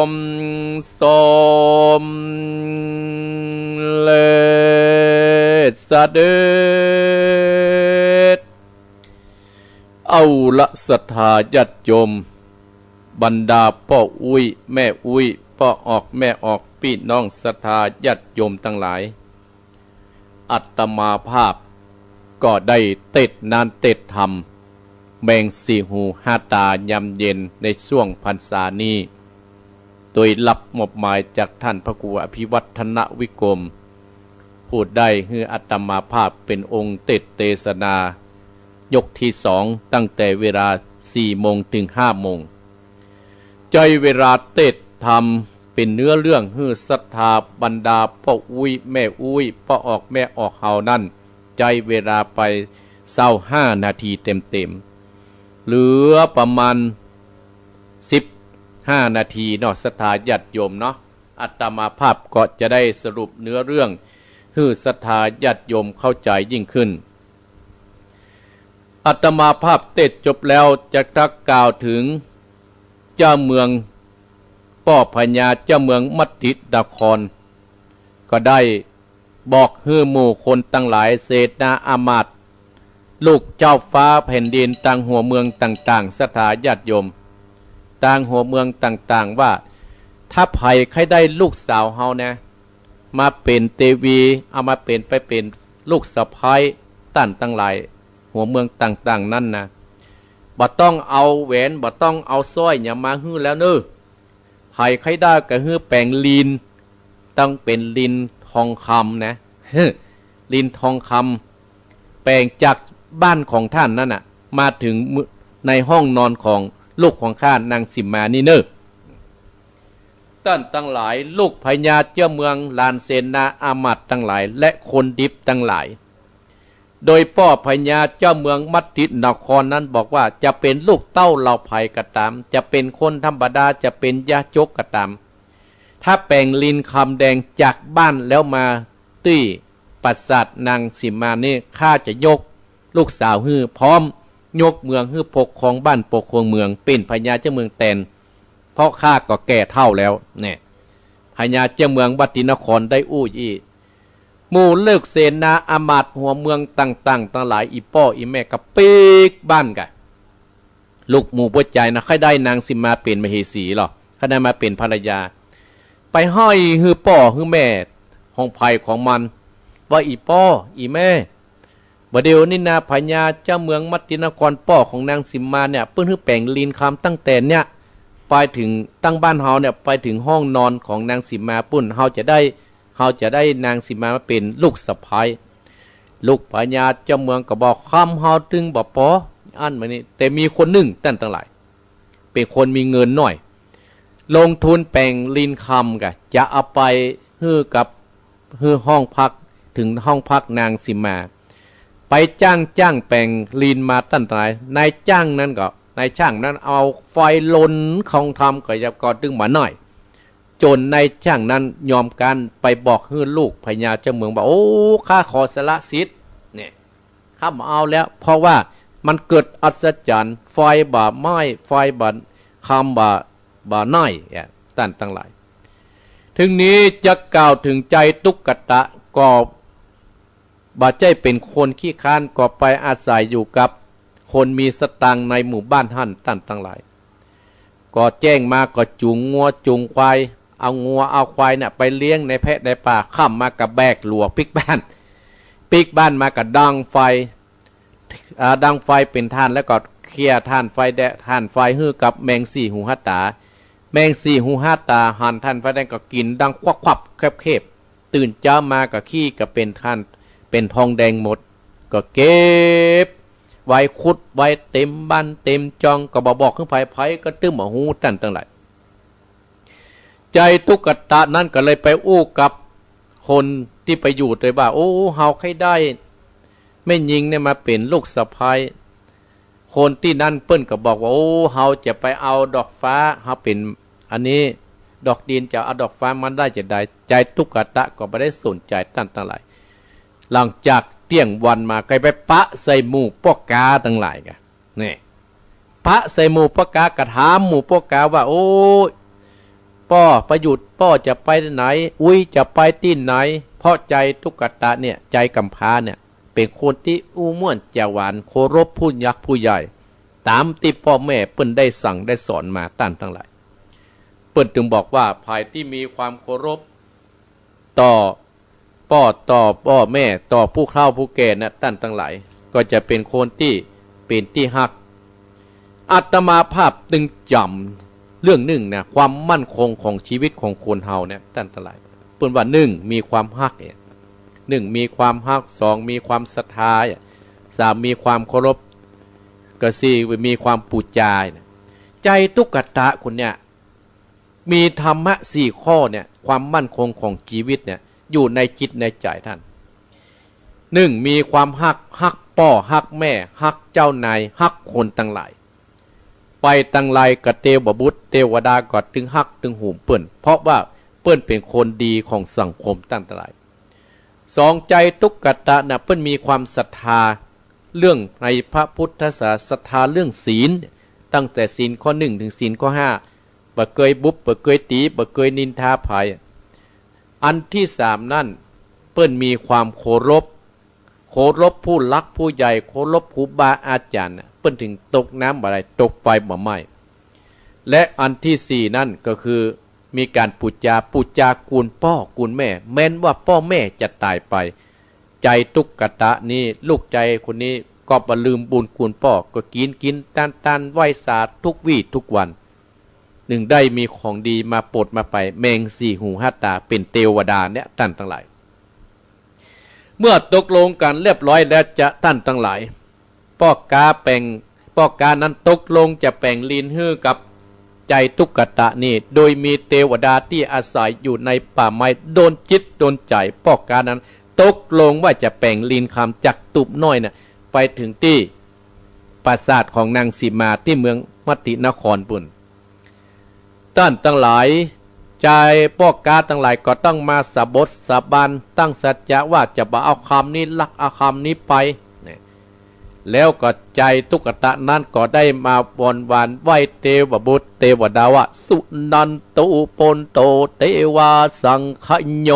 มสมเร็จเสด็จ เอาละศรัทธาญาติโยม บรรดาป้ออุ๊ยแม่อุ๊ย ป้อออกแม่ออก ปี้น้องศรัทธาญาติโยมตังหลาย อาตมาภาพก็ได้เตสน์นานเตสน์ธรรม แมงสี่หูห้าต๋ายามเย็นในช่วงพรรษานี้ โดยฮับมอบหมายจากท่านพระครูอภิวัฒนวิกรม ผู้ได้หื้ออาตมาภาพเป๋นองค์เตสน์เตสนายกตี้สอง ตั้งแต่เวลาสี่โมงเถิงห้าโมง ใจ๊เวลาเตสน์ธรรมเป๋นเนื้อเรื่องหื้อศรัทธาบรรดาป้ออุ๊ยแม่อุ๊ย ป้อออกแม่ออกเฮานั้น ใจ๊เวลาไปซาวห้านาทีเต๋มๆ เหลือประมาณสิบห้านาทีเนาะ ศรัทธาญาติโยมเนาะ อาตมาภาพก็จะได้สรุปเนื้อเรื่องหื้อศรัทธาญาติโยมเข้าใจ๋ยิ่งขึ้น อาตมาภาพเตสน์จบแล้ว จะตักกล่าวเถิงเจ้าเมือง ป้อพญาเจ้าเมืองมัตตินคร ก็ได้บอกหื้อหมู่คนตังหลาย เสนาอามาตย์ ลูกเจ้าฟ้าแผ่นดินตางหัวเมืองต่างๆ ศรัทธาญาติโยม ตางหัวเมืองต่างๆ ว่า ถ้าใผใค่ได้ลูกสาวเฮานะ มาเป๋นเตวี เอามาเป๋น ไปเป๋นลูกสะใภ้ ต้านตังหลาย หัวเมืองต่างๆ นั้นนะ บ่ต้องเอาแหวน บ่ต้องเอาสร้อยหยังมาหื้อแล้วเน่อ ใผใค่ได้ก็หื้อแป๋งลิน ต้องเป๋นลินทองคำนะ ลินทองคำ แป๋งจากบ้านของต้านนั้นน่ะ มาเถิงในห้องนอนของลูกของข้านางสีมานี่เน่อ ต้านตังหลาย ลูกพญาเจ้าเมือง หลานเสนาอามาตย์ตังหลาย และคนดิบตังหลาย โดยป้อพญาเจ้าเมืองมัตตินครนั้นบอกว่า จะเป๋นลูกเต้าเหล่าใผก็ต๋าม จะเป๋นคนธรรมดา จะเป๋นยาจกก็ต๋าม ถ้าแป๋งลินคำแดงจากบ้านแล้วมาตี้ปราสาทนางสีมานี่ ข้าจะยกลูกสาวหื้อ พร้อมยกเมืองหื้อ ปกครองบ้านปกครองเมือง เป๋นพญาเจ้าเมืองแตน เพราะข้าก็แก่เฒ่าแล้ว เนี่ย พญาเจ้าเมืองมัตตินครได้อู้อี้ หมู่ลูกเสนาอามาตย์หัวเมืองต่างๆ ตังหลาย อี่ป้ออี่แม่ก็ปิ๊กบ้านก่ะ ลูกหมู่ป้อใจ๋นะ ใค่ได้นางสีมาเป๋นมเหสีลอ ใค่ได้มาเป๋นภรรยา ไปฮ้อยหื้อป้อหื้อแม่ของใผของมัน ว่าอี่ป้ออี่แม่ บ่าเดี่ยวนี้นา พญาเจ้าเมืองมัตตินครป้อของนางสีมาเนี่ย เปิ้นหื้อแป๋งลินคำตั้งแต่เนี่ย ไปเถิงตังบ้านเฮาเนี่ย ไปเถิงห้องนอนของนางสีมาปุ้น เฮาจะได้ เฮาจะได้นางสีมามาเป๋นลูกสะใภ้ ลูกพญาเจ้าเมืองก็บอก คำเฮาตึงบ่ปอ อั้นมานี่ แต่มีคนนึ่งต้านตังหลาย เป๋นคนมีเงินหน้อย ลงทุนแป๋งลินคำก่ะ จะเอาไปหื้อกับ หื้อห้องพัก เถิงห้องพักนางสีมา ไปจ้าง จ้างแป๋งลินมาต้านตังหลาย นายจ้างนั้นก็ นายจ้างนั้นเอาไฟลนของธรรมก็ยังก่อตึงบ่าน้อย จ๋นนายจ้างนั้นยอมกั๋น ไปบอกหื้อลูกพญาเจ้าเมืองว่า โอ้ ข้าขอสละสิทธิ์ เนี่ย ข้าบ่เอาแล้ว เพราะว่ามันเกิดอัศจรรย์ ไฟบ่าไหม้ ไฟบ่า คำบ่า บ่าน้อย เนี่ย ต้านตังหลาย เถิงนี้จะกล่าวเถิงใจ๋ตุ๊กตะก็บ่ใจ้เป๋นคนขี้คร้าน ก็ไปอาศัยอยู่กับคนมีสตางค์ในหมู่บ้านหั้น ต้านตังหลาย ก็แจ้งมาก็จูงงัวจูงควาย เอางัวเอาควายเนี่ยไปเลี้ยงในแพะในป่า ค่ำมาก็แบกหลัวปิ๊กบ้าน ปิ๊กบ้านมาก็ดังไฟ อ่า ดังไฟเป๋นถ่าน แล้วก็เขี่ยถ่านไฟแดง ถ่านไฟหื้อกับแมงสี่หูห้าต๋า แมงสี่หูห้าต๋าหันถ่านไฟแดงก็กิ๋นดังควับๆ แคบๆ ตื่นเจ๊ามาก็ขี้ก็เป๋นถ่าน เป๋นทองแดงหมด ก็เก็บไว้ ขุดไว้เต็มบ้านเต็มจ่อง ก็บ่บอกหื้อใผ ใผก็ตึงบ่ฮู้ ต้านตังหลาย ใจ๋ตุ๊กตะนั้นก็เลยไปอู้กับคนตี้ไปอยู่ตวยว่า โอ้ เฮาใค่ได้แม่ญิงเนี่ยมาเป๋นลูกสะใภ้ คนตี้นั้นเปิ้นก็บอกว่า โอ้ เฮาจะไปเอาดอกฟ้า เฮาเป๋นอันนี้ดอกดิน จะเอาดอกฟ้ามาได้จะใด ใจ๋ตุ๊กตะก็บ่ได้สนใจ๋ ต้านตังหลาย หลังจากเตี้ยงวันมาก็ไปปะใส่หมู่ป้อกาตังหลายก่ะ นี่ ปะใส่หมู่ป้อกา ก็ถามหมู่ป้อกาว่า โอ้ ป้อประยุทธ์ ป้อจะไปไหน อุ๊ยจะไปตี้ไหน เพราะใจ๋ตุ๊กตะเนี่ย ใจ๋ก๋ำพร้าเนี่ย เป๋นคนตี้อู้ม่วนจาหวาน เคารพผู้ยักษ์ผู้ใหญ่ ต๋ามตี้ป้อแม่เปิ้นได้สั่งได้สอนมา ต้านตังหลาย เปิ้นจึงบอกว่า ใผตี้มีความเคารพต่อป้อ ต่อป้อแม่ ต่อผู้เฒ่าผู้แก่นะ ต้านตังหลาย ก็จะเป๋นคนตี้เป๋นตี้ฮัก อาตมาภาพจึงจ๋ำเรื่องนึ่งนะ ความมั่นคงของชีวิตของคนเฮาเนี่ย ต้านตังหลาย เปิ้นว่า นึ่ง มีความฮักเนี่ย นึ่ง มีความฮัก สอง มีความศรัทธาเนี่ย สาม มีความเคารพ ก็สี่ มีความปู๋จาเนี่ย ใจ๋ตุ๊กตะคนเนี่ย มีธรรมะสี่ข้อเนี่ย ความมั่นคงของชีวิตเนี่ย อยู่ในจิตในใจ๋ต้าน นึ่ง มีความฮัก ฮักป้อ ฮักแม่ ฮักเจ้านาย ฮักคนตังหลาย ไปตังใดก็เตวบุตรเตวดาก็ตึงฮักตึงหวงเปิ้น เพราะว่าเปิ้นเป๋นคนดีของสังคม ต้านตังหลาย สอง ใจ๋ตุ๊กตะน่ะ เปิ้นมีความศรัทธาเรื่องในพระพุทธศาสนา ศรัทธาเรื่องศีล ตั้งแต่ศีลข้อนึ่งถึงศีลข้อห้า บ่เกยบุบ บ่เกยตี๋ บ่เกยนินทาใผ อันตี้สามนั้น เปิ้นมีความเคารพ เคารพผู้หลักผู้ใหญ่ เคารพครูบาอาจ๋ารย์น่ะ เปิ้นจึงตกน้ำบ่ไหล ตกไฟบ่ไหม้ และอันตี้สี่นั้นก็คือ มีก๋านปู๋จา ปู๋จากูลป้อกูลแม่ แม้นว่าป้อแม่จะต๋ายไป ใจ๋ตุ๊กตะนี้ ลูกใจ๋คนนี้ก็บ่ลืมบุญกูลป้อ ก็กิ๋นกิ๋นตานตาน ไหว้สาทุกวี้ทุกวัน นึ่งได้มีของดีมาโปรดมาไป แมงสี่หูห้าต๋าเป๋นเตวดาเนี่ย ต้านตังหลาย เมื่อตกลงกั๋นเรียบร้อยแล้วจะ ต้านตังหลาย ป้อกาแป๋ง ป้อกานั้นตกลงจะแป๋งลินหื้อกับใจ๋ตุ๊กตะนี้ โดยมีเตวดาตี้อาศัยอยู่ในป่าไม้ โดนจิตโดนใจ๋ ป้อกานั้นตกลงว่าจะแป๋งลินคำจากตูบน้อยน่ะ ไปเถิงตี้ปราสาทของนางสีมาตี้เมืองมัตตินครปุ้น ต้านตังหลาย ใจ๋ป้อกาตังหลายก็ต้องมาสาบดสาบาน ตั้งสัจจะว่าจะบ่เอาคำนี้ลัก เอาคำนี้ไป เนี่ย แล้วก็ใจ๋ตุ๊กตะนั้นก็ได้มาบนบานไหว้เตวบุตรเตวดาว่า สุนันตุปุณโต เตวาสังคโย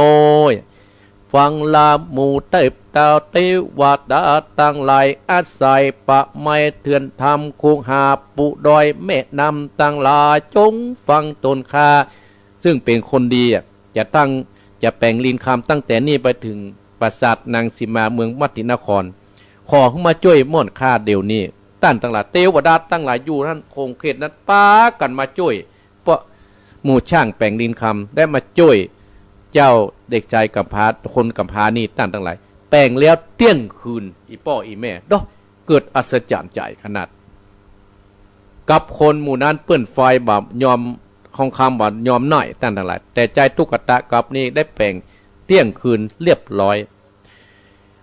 ฟังลาหมู่เตวดา เตวดาตังหลาย อาศัยป่าไม้เถื่อนธรรมคูหาปูดอยแม่น้ำตังหลาย จงฟังตนข้า ซึ่งเป๋นคนดีอะ จะตั้ง จะแป๋งลินคำตั้งแต่นี้ไปเถิงปราสาทนางสีมาเมืองมัตตินคร ขอหื้อมาจ้วยม่วนข้าเดี๋ยวนี้ ต้านตังหลาย เตวดาตังหลายอยู่หั้น ขงเขตนั้นปากั๋นมาจ้วย ป้อหมู่จ้างแป๋งลินคำ ได้มาจ้วยเจ้าเด็กจายก๋ำพร้า คนก๋ำพร้านี้ ต้านตังหลาย แป๋งแล้วเตี้ยงคืน อี่ป้ออี่แม่ โด เกิดอัศจรรย์ใจ๋ขนาด กับคนหมู่นั้นเปิ้นฝ่ายบ่ยอม ทองคำบ่ยอมน้อย ต้านตังหลาย แต่ใจ๋ตุ๊กตะกับนี้ได้แป๋งเตี้ยงคืนเรียบร้อย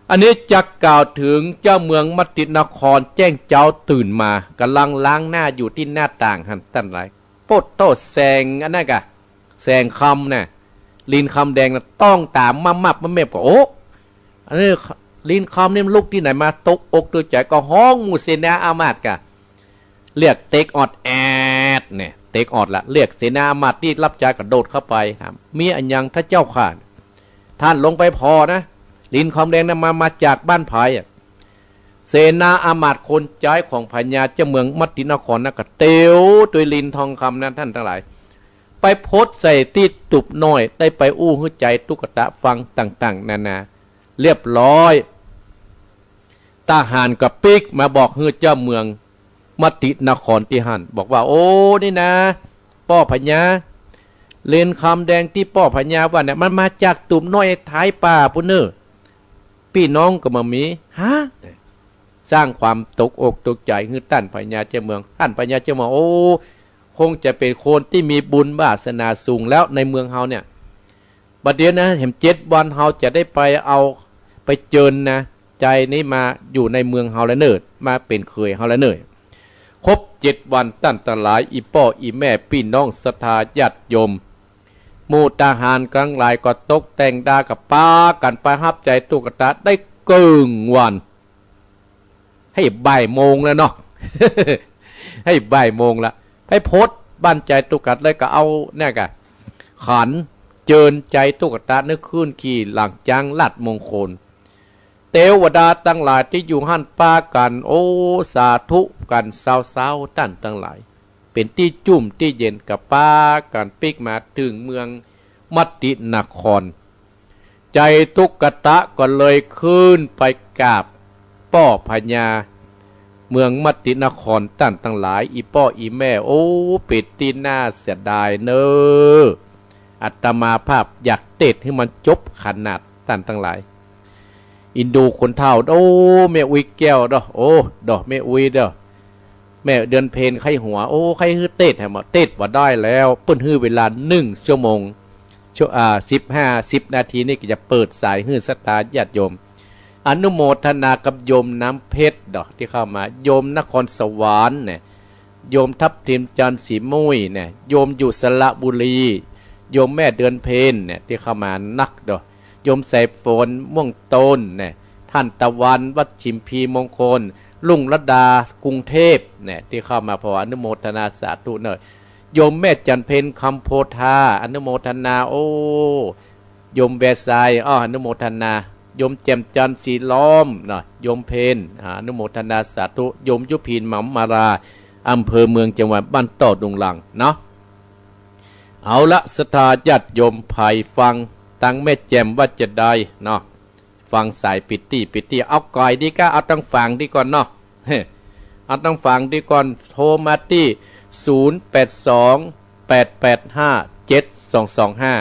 อันนี้จะกล่าวเถิงเจ้าเมืองมัตตินคร แจ้งเจ๊าตื่นมา ก่ำลังล้างหน้าอยู่ตี้หน้าต่างหั้น ต้านตังหลาย โป๊ดโต้ แสงอันนั้นก่ะ แสงคำน่ะ ลินคำแดงน่ะ ต้องต๋ามมับๆ แมบๆ ก็ โอ้ อันนี้ลินคำนี่มันลุกตี้ไหนมา ตกอกตกใจ๋ ก็ฮ้องหมู่เสนาอามาตย์ก่ะ เรียกเต็กออดแอดเนี่ย เต็กออดละ เรียกเสนาอามาตย์ตี้ฮับใจ๊กระโดดเข้าไป ถาม มีอะหยังท่านเจ้าข้า ท่านลงไปผ่อนะ ลินคำแดงนั้นมา มาจากบ้านใผอะ เสนาอามาตย์คนใจ๊ของพญาเจ้าเมืองมัตตินครนั้นก็เตียวตวยลินทองคำนั้น ต้านตังหลาย ไปพดใส่ตี้ตุบน้อย ได้ไปอู้หื้อใจ๋ตุ๊กตาฟังต่างๆ นานา เรียบร้อย ทหารก็ปิ๊กมาบอกหื้อเจ้าเมืองมตินครตี้หั้น บอกว่า โอ้ นี่นะ ป้อพญา เลนคำแดงตี้ป้อพญาว่าเนี่ย มันมาจากตุบน้อยท้ายป่าปู้นเน่อ ปี้น้องก็บ่มี ฮะ สร้างความตกอกตกใจ๋หื้อต้านพญาเจ้าเมือง ต้านพญาเจ้าเมือง โอ้ คงจะเป๋นคนตี้มีบุญวาสนาสูงแล้วในเมืองเฮาเนี่ย บัดเดี๋ยวนะ แหมเจ็ดวันเฮาจะได้ไปเอา ไปเจิญนะ ใจ๋นี้มาอยู่ในเมืองเฮาแล้วเน่อ มาเป๋นเขยเฮาแล้วเน่อ ครบเจ็ดวันต้านตังหลาย อี่ป้ออี่แม่ปี้น้องศรัทธาญาติโยม หมู่ทหารตังหลายก็ตกแต่งดาก็ปากั๋นไปฮับใจ๋ตุ๊กตาได้เกิ่งวัน หื้อบ่ายโมงแล้วเนาะ หื้อบ่ายโมงละ ไปพดบ้านใจ๋ตุ๊กตาเลยก็เอาเนี่ยก่ะ ขันเจิญใจ๋ตุ๊กตาในคืนขี่หลังจ๊างลาดมงคล เตวดาตังหลายตี้อยู่หั้นปากั๋น โอ้ สาธุกั๋นซาวๆ ต้านตังหลาย เป๋นตี้จุ่มตี้เย็นก็ปากั๋นปิ๊กมาเถิงเมืองมตินคร ใจ๋ตุ๊กตาก็เลยขึ้นไปกราบป้อพญาเมืองมตินคร ต้านตังหลาย อี่ป้ออี่แม่ โอ้ เป๋นตี้น่าเสียดายเน่อ อาตมาภาพอยากเตศน์หื้อมันจบขนาด ต้านตังหลาย อินดูคนเฒ่า โอ้ แม่อุ๊ยแก้วเด้อ โอ้ เด้อ แม่อุ๊ยเด้อ แม่เดือนเพ็ญใค่หัว โอ้ ใค่หื้อเตศน์แหม เตศน์บ่ได้แล้ว เปิ้นหื้อเวลาหนึ่งชั่วโมง ชั่ว อ่า สิบห้า สิบนาทีนี่ก็จะเปิดสายหื้อศรัทธาญาติโยม อนุโมทนากับโยมน้ำเพชรเด้อ ตี้เข้ามา โยมนครสวรรค์เนี่ย โยมทับทิมจันทร์สีมุ้ยเนี่ย โยมอยู่สระบุรี โยมแม่เดือนเพ็ญเนี่ย ตี้เข้ามานักเด้อ โยมสายฝนม่วงต้นเนี่ย ท่านตะวันวัดชิมพีมงคล รุ่งระดากรุงเทพฯเนี่ย ตี้เข้ามา ขออนุโมทนาสาธุเน่อ โยมแม่จันทร์เพ็ญคำโพธา อนุโมทนา โอ้ โยมแวไซ อ้อ อนุโมทนา โยมแจ่มจันทร์สีล้อมเนาะ โยมเพ็ญ อ่า อนุโมทนาสาธุ โยมยุพินหมำมาลา อำเภอเมือง จังหวัดบ้านต้อดุงรังเนาะ เอาละ ศรัทธาญาติโยม ใผฟังตังแม่แจ่มว่าจะใดเนาะ ฟังสายปิ๊ดตี้ปิ๊ดตี้ เอาก่อยดีก้า เอาตังฝางดีก่อนเนาะ เอาตังฝางดีก่อน โทรมาตี้ ศูนย์ แปด สอง แปด แปด ห้า เจ็ด สอง สอง ห้า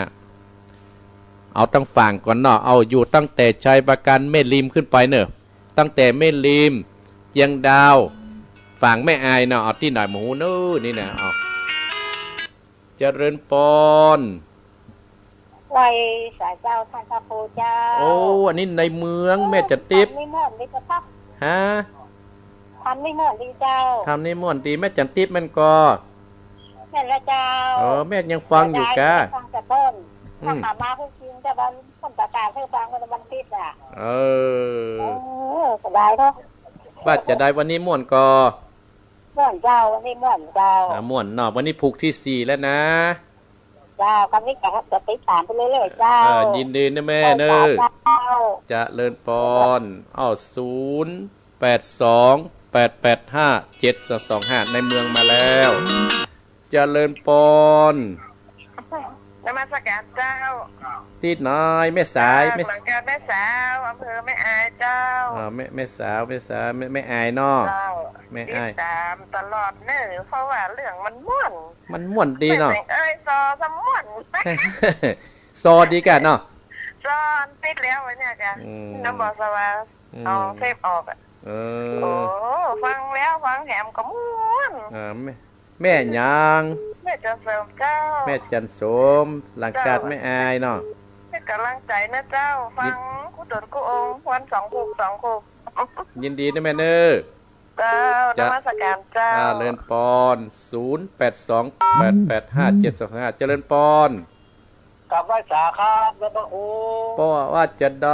เอาตังฝางก่อนเนาะ เอาอยู่ตั้งแต่ชัยปราการแม่ริมขึ้นไปเน่อ ตั้งแต่แม่ริม เจียงดาว ฝางแม่อายเนาะ เอาตี้ไหนหมู่เน่อ นี่นะ เอา เจริญปอน ไหว้สาเจ้าต้านพระครูเจ้า โอ้ อันนี้ในเมือง แม่จันทิพย์ ทำนิมนต์ดีกว่าครับ ฮะ ทำนิมนต์ดีเจ้า ทำนิมนต์ดี แม่จันทิพย์แม่นก่อ แม่นละเจ้า เออ แม่ยังฟังอยู่ก้า ฟังแต่เปิ้น อืม ถ้าหามาเพิ่งกินแต่วัน เปิ้นประกาศหื้อฟังวันวันอาทิตย์อ่ะ เออ เออ สบายเนาะ ว่าจะใดวันนี้ม่วนก่อ ม่วนเจ้า วันนี้ม่วนเจ้า อ่า ม่วนเนาะ วันนี้ผูกตี้สี่แล้วนะ เจ้า คราวนี้จะ จะติดต๋ามไปเรื่อยๆ เจ้า เออ ยินดีนะแม่เน่อ เจ้า เจริญปอน อ้าว ศูนย์ แปด สอง แปด แปด ห้า เจ็ด สอง สอง ห้า ในเมืองมาแล้ว เจริญปอน นมัสการเจ้า ตี้ไหนแม่สาย แม่ หลังจากแม่สาว อำเภอแม่อายเจ้า อ่า แม่ แม่สาว แม่สาว แม่ แม่อายเนาะ เจ้า แม่อาย ติดต๋ามตลอดเน่อ เพราะว่าเรื่องมันม่วน มันม่วนดีเนาะ แม่เสียงเอ้ยซอสม่วน ซอดีก้าเนาะ ซอติดแล้วไว้เนี่ยจ้ะ อืม น้ำบ่อสว่าง อืม เอาเทปออกอะ เออ โอ้ ฟังแล้วฟังแถมก็ม่วน อ่า แม่ แม่หยัง แม่จันเสริมเจ้า แม่จันสม หลังจาก เจ้า แม่อายเนาะ ให้กำลังใจนะเจ้า ฟังคู่ตนคู่องค์ วันสองคู่สองคู่ ยินดีนะแม่เน่อ เจ้า เจ้า นมัสการเจ้า อ่า เจริญปอน ศูนย์ แปด สอง แปด แปด ห้า เจ็ด สอง ห้า เจริญปอน กราบไหว้สาครับ หลวงพระครู ป้อว่าจะใด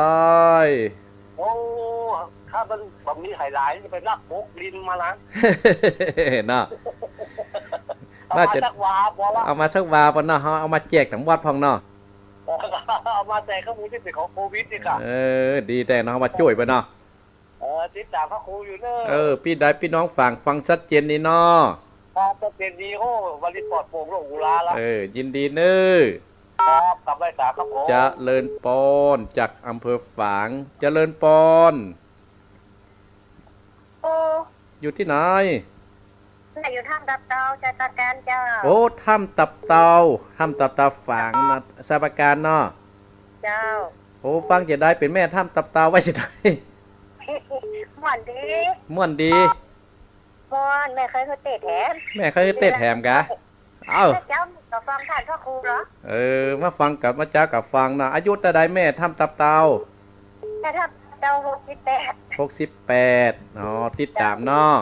โอ้ ถ้ามันบ่มีไผหลาย จะไปลักปกดินมาละ เนาะ เอามา น่าจะ สักวาพอละ เอามาสักวาพอเนาะ เอา เอามาแจกต๋ามวัดพ่องเนาะ เอามาแจกข้าวหมูตี้เป๋นของโควิดนี่ค่ะ เออ ดีแต่เนาะ เอามาจ้วยไปเนาะ เออ ติดต๋ามพระครูอยู่เน่อ เออ ปี้ใดปี้น้องฝางฟังชัดเจนนี่เนาะ ครับ ชัดเจนดี โอ้ วันนี้ปลอดโปร่งโล่งอุราละ เออ ยินดีเน่อ ครับ กราบไหว้สาครับผม เจริญปอน จากอำเภอฝาง เจริญปอน โอ้ อยู่ตี้ไหน อยู่ถ้ำตับเตา ชัยปราการเจ้า โอ้ ถ้ำตับเตา ถ้ำตับเตาฝางนะ ชัยปราการเนาะ เจ้า โอ้ ฟังจะได้เป๋นแม่ถ้ำตับเตาว่าจะได้ ม่วนดี ม่วนดี ม่วน แม่เกยเต้นแถม แม่เกยเต้นแถมกะ เอ้า เจ้าก็ฟังต้านพระครูเหรอ เออ มาฟังกับ มาเจ้ากับฟังนะ อายุเต้าใดแม่ถ้ำตับเตา แม่ถ้ำตับเตา หกสิบแปด หกสิบแปด อ๋อ ติดต๋ามเนาะ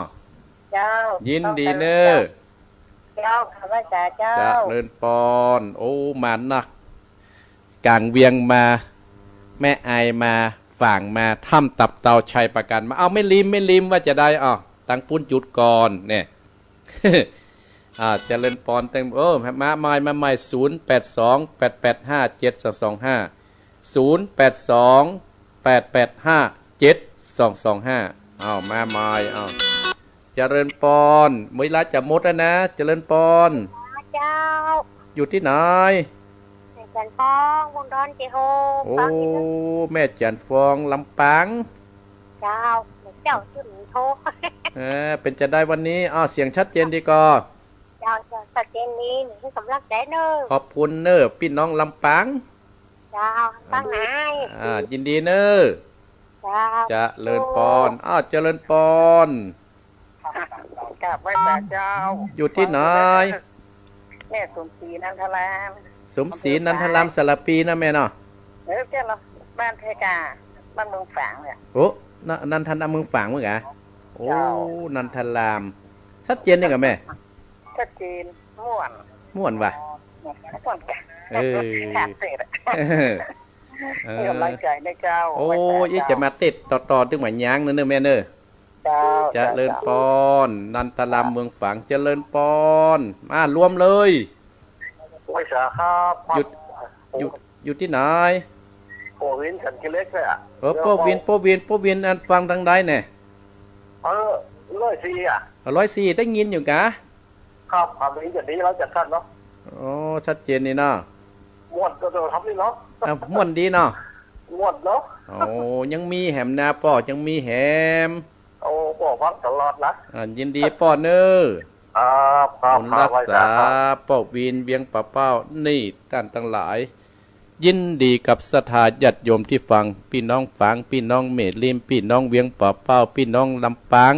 เจ้า ยินดีเน่อ เจ้า ข้าพเจ้า เจ้า เจริญปอน โอ้ มานัก ก๋างเวียงมา แม่อายมา ฝางมา ถ้ำตับเตา ชัยปราการมา เอา แม่ริม แม่ริมว่าจะได้ อ้าว ตังปุ้นจุดก่อน เนี่ย อ่า เจริญปอนเต็ม โอ้ มาใหม่ มาใหม่ ศูนย์แปดสอง แปดแปดห้า เจ็ดสองสองห้า ศูนย์แปดสอง แปดแปดห้า เจ็ดสองสองห้า อ้าว มาใหม่ อ้าว เจริญปอน เวลาจะหมดแล้วนะ เจริญปอน เจ้า อยู่ตี้ไหน แม่จันทร์ฟอง วงดอนเจโฮม โอ้ ฟังอยู่นะ แม่จันทร์ฟอง ลำปาง เจ้า เจ้าจุนโท เออ เป๋นจะได้วันนี้ อ้าว เสียงชัดเจนดีก่อ เจ้า เจ้า ชัดเจนดี หื้อกำลังใจ๋เน่อ ขอบคุณเน่อ ปี้น้องลำปาง เจ้า ลำปางไหน อ่า ยินดีเน่อ เจ้า เจริญปอน อ้าว เจริญปอน กราบไหว้พระเจ้า อยู่ตี้ไหน แม่สมศรีนันทราม สมศรีนันทราม สารภีนะแม่เนาะ เออ เจ้าเนาะ บ้านไทกา บ้านเมืองฝางเนี่ย โอ้ น- นันทราม เมืองฝางเมืองกะ โอ้ เจ้า นันทราม ชัดเจนนี่กะแม่ ชัดเจน ม่วน ม่วนว่ะ ม่วนกะ เออ ขาดเศษอะ เออ เออ นี่กำลังใจ๋นะเจ้า โอ้ ไหว้พระเจ้า อี้จะมาเต้นต่อๆ ตึงบ่าย้างเน่อ เน่อแม่เน่อ เจ้า เจริญปอน เจ้า นันทราม เมืองฝาง เจริญปอน มารวมเลย ไหว้สาครับ อยู่ อยู่ อยู่ตี้ไหน ป้อวิน สันติเล็กเนี่ย เออ ป้อวิน ป้อวิน ป้อวิน อันฟังตางใดเนี่ย เออ ร้อยสี่อะ ร้อยสี่ ได้ยินอยู่กะ ครับ ครับ ได้ยินจะดีแล้วจะชัดเนาะ อ๋อ ชัดเจนนี่เนาะ ม่วนก็จะทำนี่เนาะ อ่ะ ม่วนดีเนาะ ม่วนเนาะ โอ้ ยังมีแหมนาป้อ ยังมีแหม โอ้ ป้อฟังตลอดนะ อ่า ยินดีป้อเน่อ ครับ ครับ บุญรักษา ครับ ไหว้สาครับ ป้อวิน เวียงป่าเป้า นี่ ต้านตังหลาย ยินดีกับศรัทธาญาติโยมตี้ฟัง ปี้น้องฝาง ปี้น้องแม่ริม ปี้น้องเวียงป่าเป้า ปี้น้องลำปาง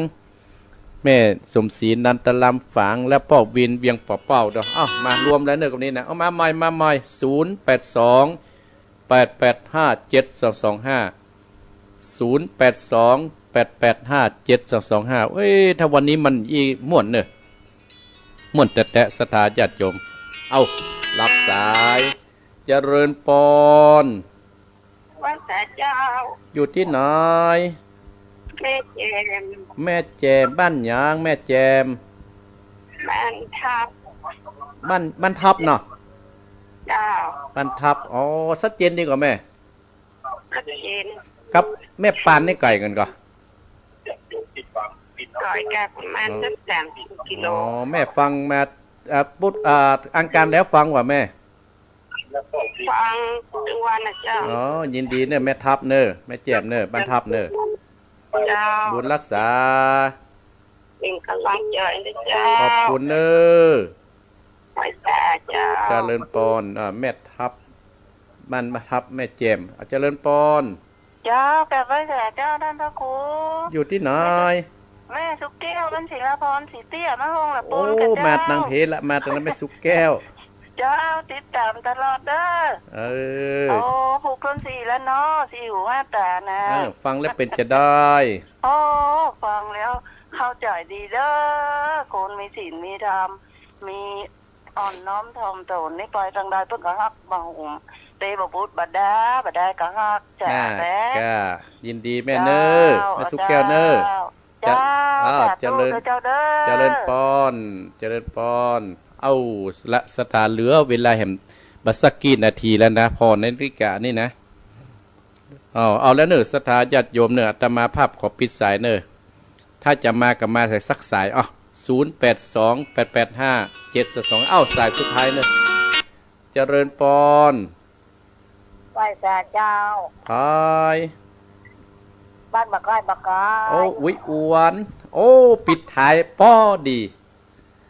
แม่สมศรีนันทรามฝาง และป้อวินเวียงป่าเป้าเนาะ เอ้า มารวมแล้วเน่อกับนี้นะ เอามาใหม่ มาใหม่ ศูนย์แปดสอง แปดแปดห้า เจ็ดสองสองห้า ศูนย์แปดสอง แปดแปดห้า เจ็ดสองสองห้า เอ้ย ถ้าวันนี้มันอี้ม่วนเน่อ ม่วนแต๊ๆ ศรัทธาญาติโยม เอ้า รับสาย เจริญปอน ไหว้สาเจ้า อยู่ตี้ไหน แม่แจ่ม แม่แจ่ม บ้านหยังแม่แจ่ม บ้านทับ บ้าน บ้านทับเนาะ เจ้า บ้านทับ อ๋อ ชัดเจนดีก่อแม่ ชัดเจน กับแม่ปานนี่ไก๋กั๋นก่อ ไก๋กั๋นประมาณสักสามสิบกิโล อ๋อ แม่ฟังมา อ่า ปุ๊บ อ่า อังคารแล้วฟังว่าแม่ ฟังตึงวันนะเจ้า อ๋อ ยินดีเน่อแม่ทับเน่อ แม่แจ่มเน่อ บ้านทับเน่อ เจ้า บุญรักษา เป๋นก๋ำลังใจ๋นะเจ้า ขอบคุณเน่อ ไหว้สาเจ้า เจริญปอน อ่า แม่ทับ บ้านทับแม่แจ่ม อ่า เจริญปอน เจ้า กราบไหว้สาเจ้าต้านพระครู อยู่ตี้ไหน แม่สุกแก้ว บ้านศิลาพร สีเตี้ย มาห้องละปูน โอ้ กั๋นเจ้า มาตังเพละ มาตังนั้นแม่สุกแก้ว เจ้า ติดต๋ามตลอดเน่อ เออ โอ้ หกสิบสี่แล้วเนาะ สี่หูห้าต๋านะ เออ ฟังแล้วเป๋นจะได้ โอ้ ฟังแล้วเข้าใจ๋ดีเน่อ คนมีศีลมีธรรม มีอ่อนน้อมถ่อมต๋น นี่ไปตางใดเปิ้นก็ฮักบ่าหุม เตบ่บุดบ่ดา บ่ได้ก็ฮักจ๋า อ่า แต๊ ก็ยินดีแม่เน่อ เจ้า แม่สุกแก้วเน่อ เจ้า เจ้า อ้าว สาธุ เจริญ เจ้าเน่อ เจริญปอน เจริญปอน เอ้า ละศรัทธา เหลือเวลาแหมบ่สักกี่นาทีแล้วนะ ผ่อนาฬิกานี่นะ เอา เอาแล้วเน่อ ศรัทธาญาติโยมเน่อ อาตมาภาพขอปิดสายเน่อ ถ้าจะมาก็มาใส่สักสาย อ้อ ศูนย์แปดสอง แปดแปดห้า เจ็ดสองสอง เอ้า สายสุดท้ายเนอะ เจริญปอน ไหว้สาเจ้า ใผ บ้านบ่าก้อย บ่าก้อย โอ้ อุ๊ย อวน โอ้ ปิดท้ายป้อดี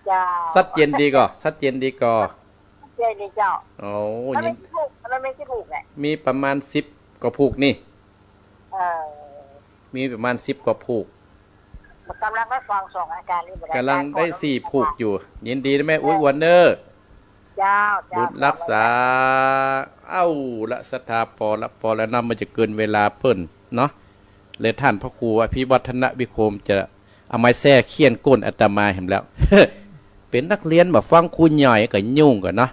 เจ้า ชัดเจนดีก่อ ชัดเจนดีก่อ ชัดเจนดีเจ้า โอ้ มันมี ยิน กี่ผูก มันมีกี่ผูกเนี่ย มีประมาณสิบกว่าผูกนี่ เออ มีประมาณสิบกว่าผูก ก่ำลังได้ฟังสองอาจารย์นี่ ก่ำลังได้สี่ผูกอยู่ ยินดีนะแม่อุ๊ยอวนเนอะ เจ้า เจ้า บุญรักษา เอ้าละ ศรัทธาปอละ ปอละนำ มันจะเกินเวลาเปิ้นเนาะ และท่านพระครูอภิวัฒนวิโคมจะเอาไม้แส้เฆี่ยนก้นอาตมาแหมแล้ว เป๋นนักเรียนบ่ฟังครูใหญ่ก็ยุ่งก่อเนาะ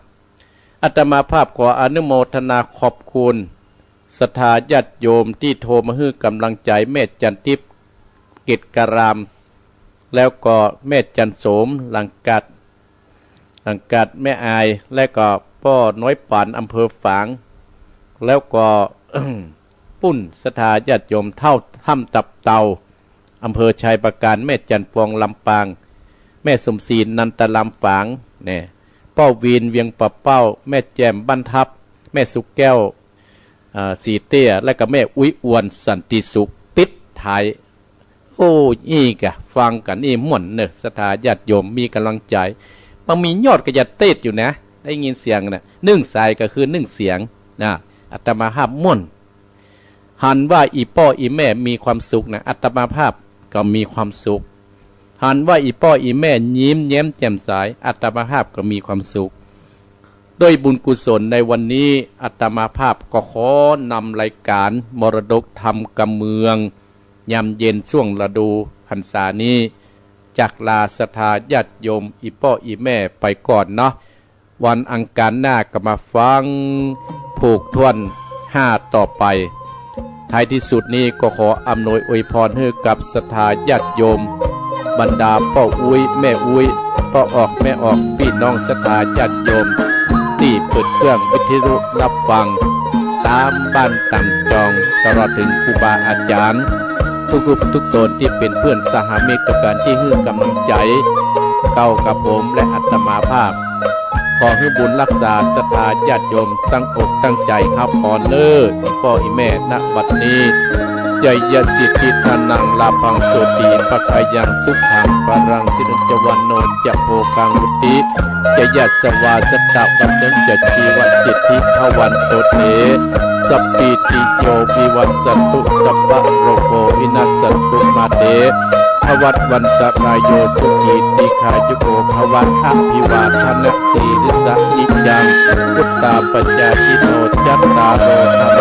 อาตมาภาพขออนุโมทนาขอบคุณศรัทธาญาติโยมตี้โทรมาหื้อก๋ำลังใจ๋แม่จันทิพย์ เกตการาม แล้วก็แม่จันโสม หลังกาด หลังกาดแม่อาย และก็ป้อน้อยปั๋น อำเภอฝาง แล้วก็ ปุ้นศรัทธาญาติโยมเฒ่าถ้ำตับเต่า อำเภอชัยปราการ แม่จันฟอง ลำปาง แม่สมศรี นันทาราม ฝาง แน่ ป้อวีน เวียงป่าเป้า แม่แจ่ม บ้านทับ แม่สุแก้ว อ่า ศรีเตี้ย และก็แม่อุ๊ยอวน สันติสุข ปิดท้าย โอ้ อี้ก่ะ ฟังกั๋นอี้ม่วนเนอะ ศรัทธาญาติโยมมีก๋ำลังใจ๋ มันมียอดกระยาเตศอยู่นะ ได้ยินเสียงน่ะ นึ่งสายก็คือนึ่งเสียงนะ อาตมาภาพม่วน หันว่าอี่ป้ออี่แม่มีความสุขนะ อาตมาภาพก็มีความสุข หันว่าอี่ป้ออี่แม่ยิ้มแย้มแจ่มใส อาตมาภาพก็มีความสุข ด้วยบุญกุศลในวันนี้ อาตมาภาพก็ขอนำรายการมรดกธรรมกำเมือง ยามเย็นช่วงฤดูพรรษานี้ จากลาศรัทธาญาติโยมอี่ป้ออี่แม่ไปก่อนเนาะ วันอังคารหน้าก็มาฟังผูกถ้วนห้าต่อไป ท้ายที่สุดนี้ก็ขออำนวยอวยพรหื้อกับศรัทธาญาติโยม บรรดาป้ออุ๊ย แม่อุ๊ย ป้อออก แม่ออก ปี้น้องศรัทธาญาติโยม ตี้เปิดเครื่องวิทยุฮับฟัง ต๋ามบ้านต๋ามจอง ตลอดเถิงครูบาอาจ๋ารย์ ทุกรูปทุกต๋นตี้เป๋นเปื้อนสหามิกกั๋นตี้หื้อก๋ำลังใจ๋ เก่ากับผมและอาตมาภาพ ขอหื้อบุญรักษาศรัทธาญาติโยมตั้งอกตั้งใจ๋ฮับพรเน่อ อี่ป้ออี่แม่ ณ บัดนี้ จายะสิทธิธานัง ลาภัง โสติ ภะคะยัง สุขัง พะลัง สิริญจะ วัณโณ จะ โภคัง วุฒิ จายะสะวา สัตตะ วัณณะ จะ ชีวะสิทธิ ภะวันโต เต สัพพีติโย วิวัชชันตุ สัพพะโรโค วินัชชันตุ มา เต ภะวัตวันตะรายโย สุขี ทีฆายุโก ภะวะ อะภิวาทะนะสีลิสสะ นิจจัง วุฑฒาปะจายิโน จัตตาโร ธัม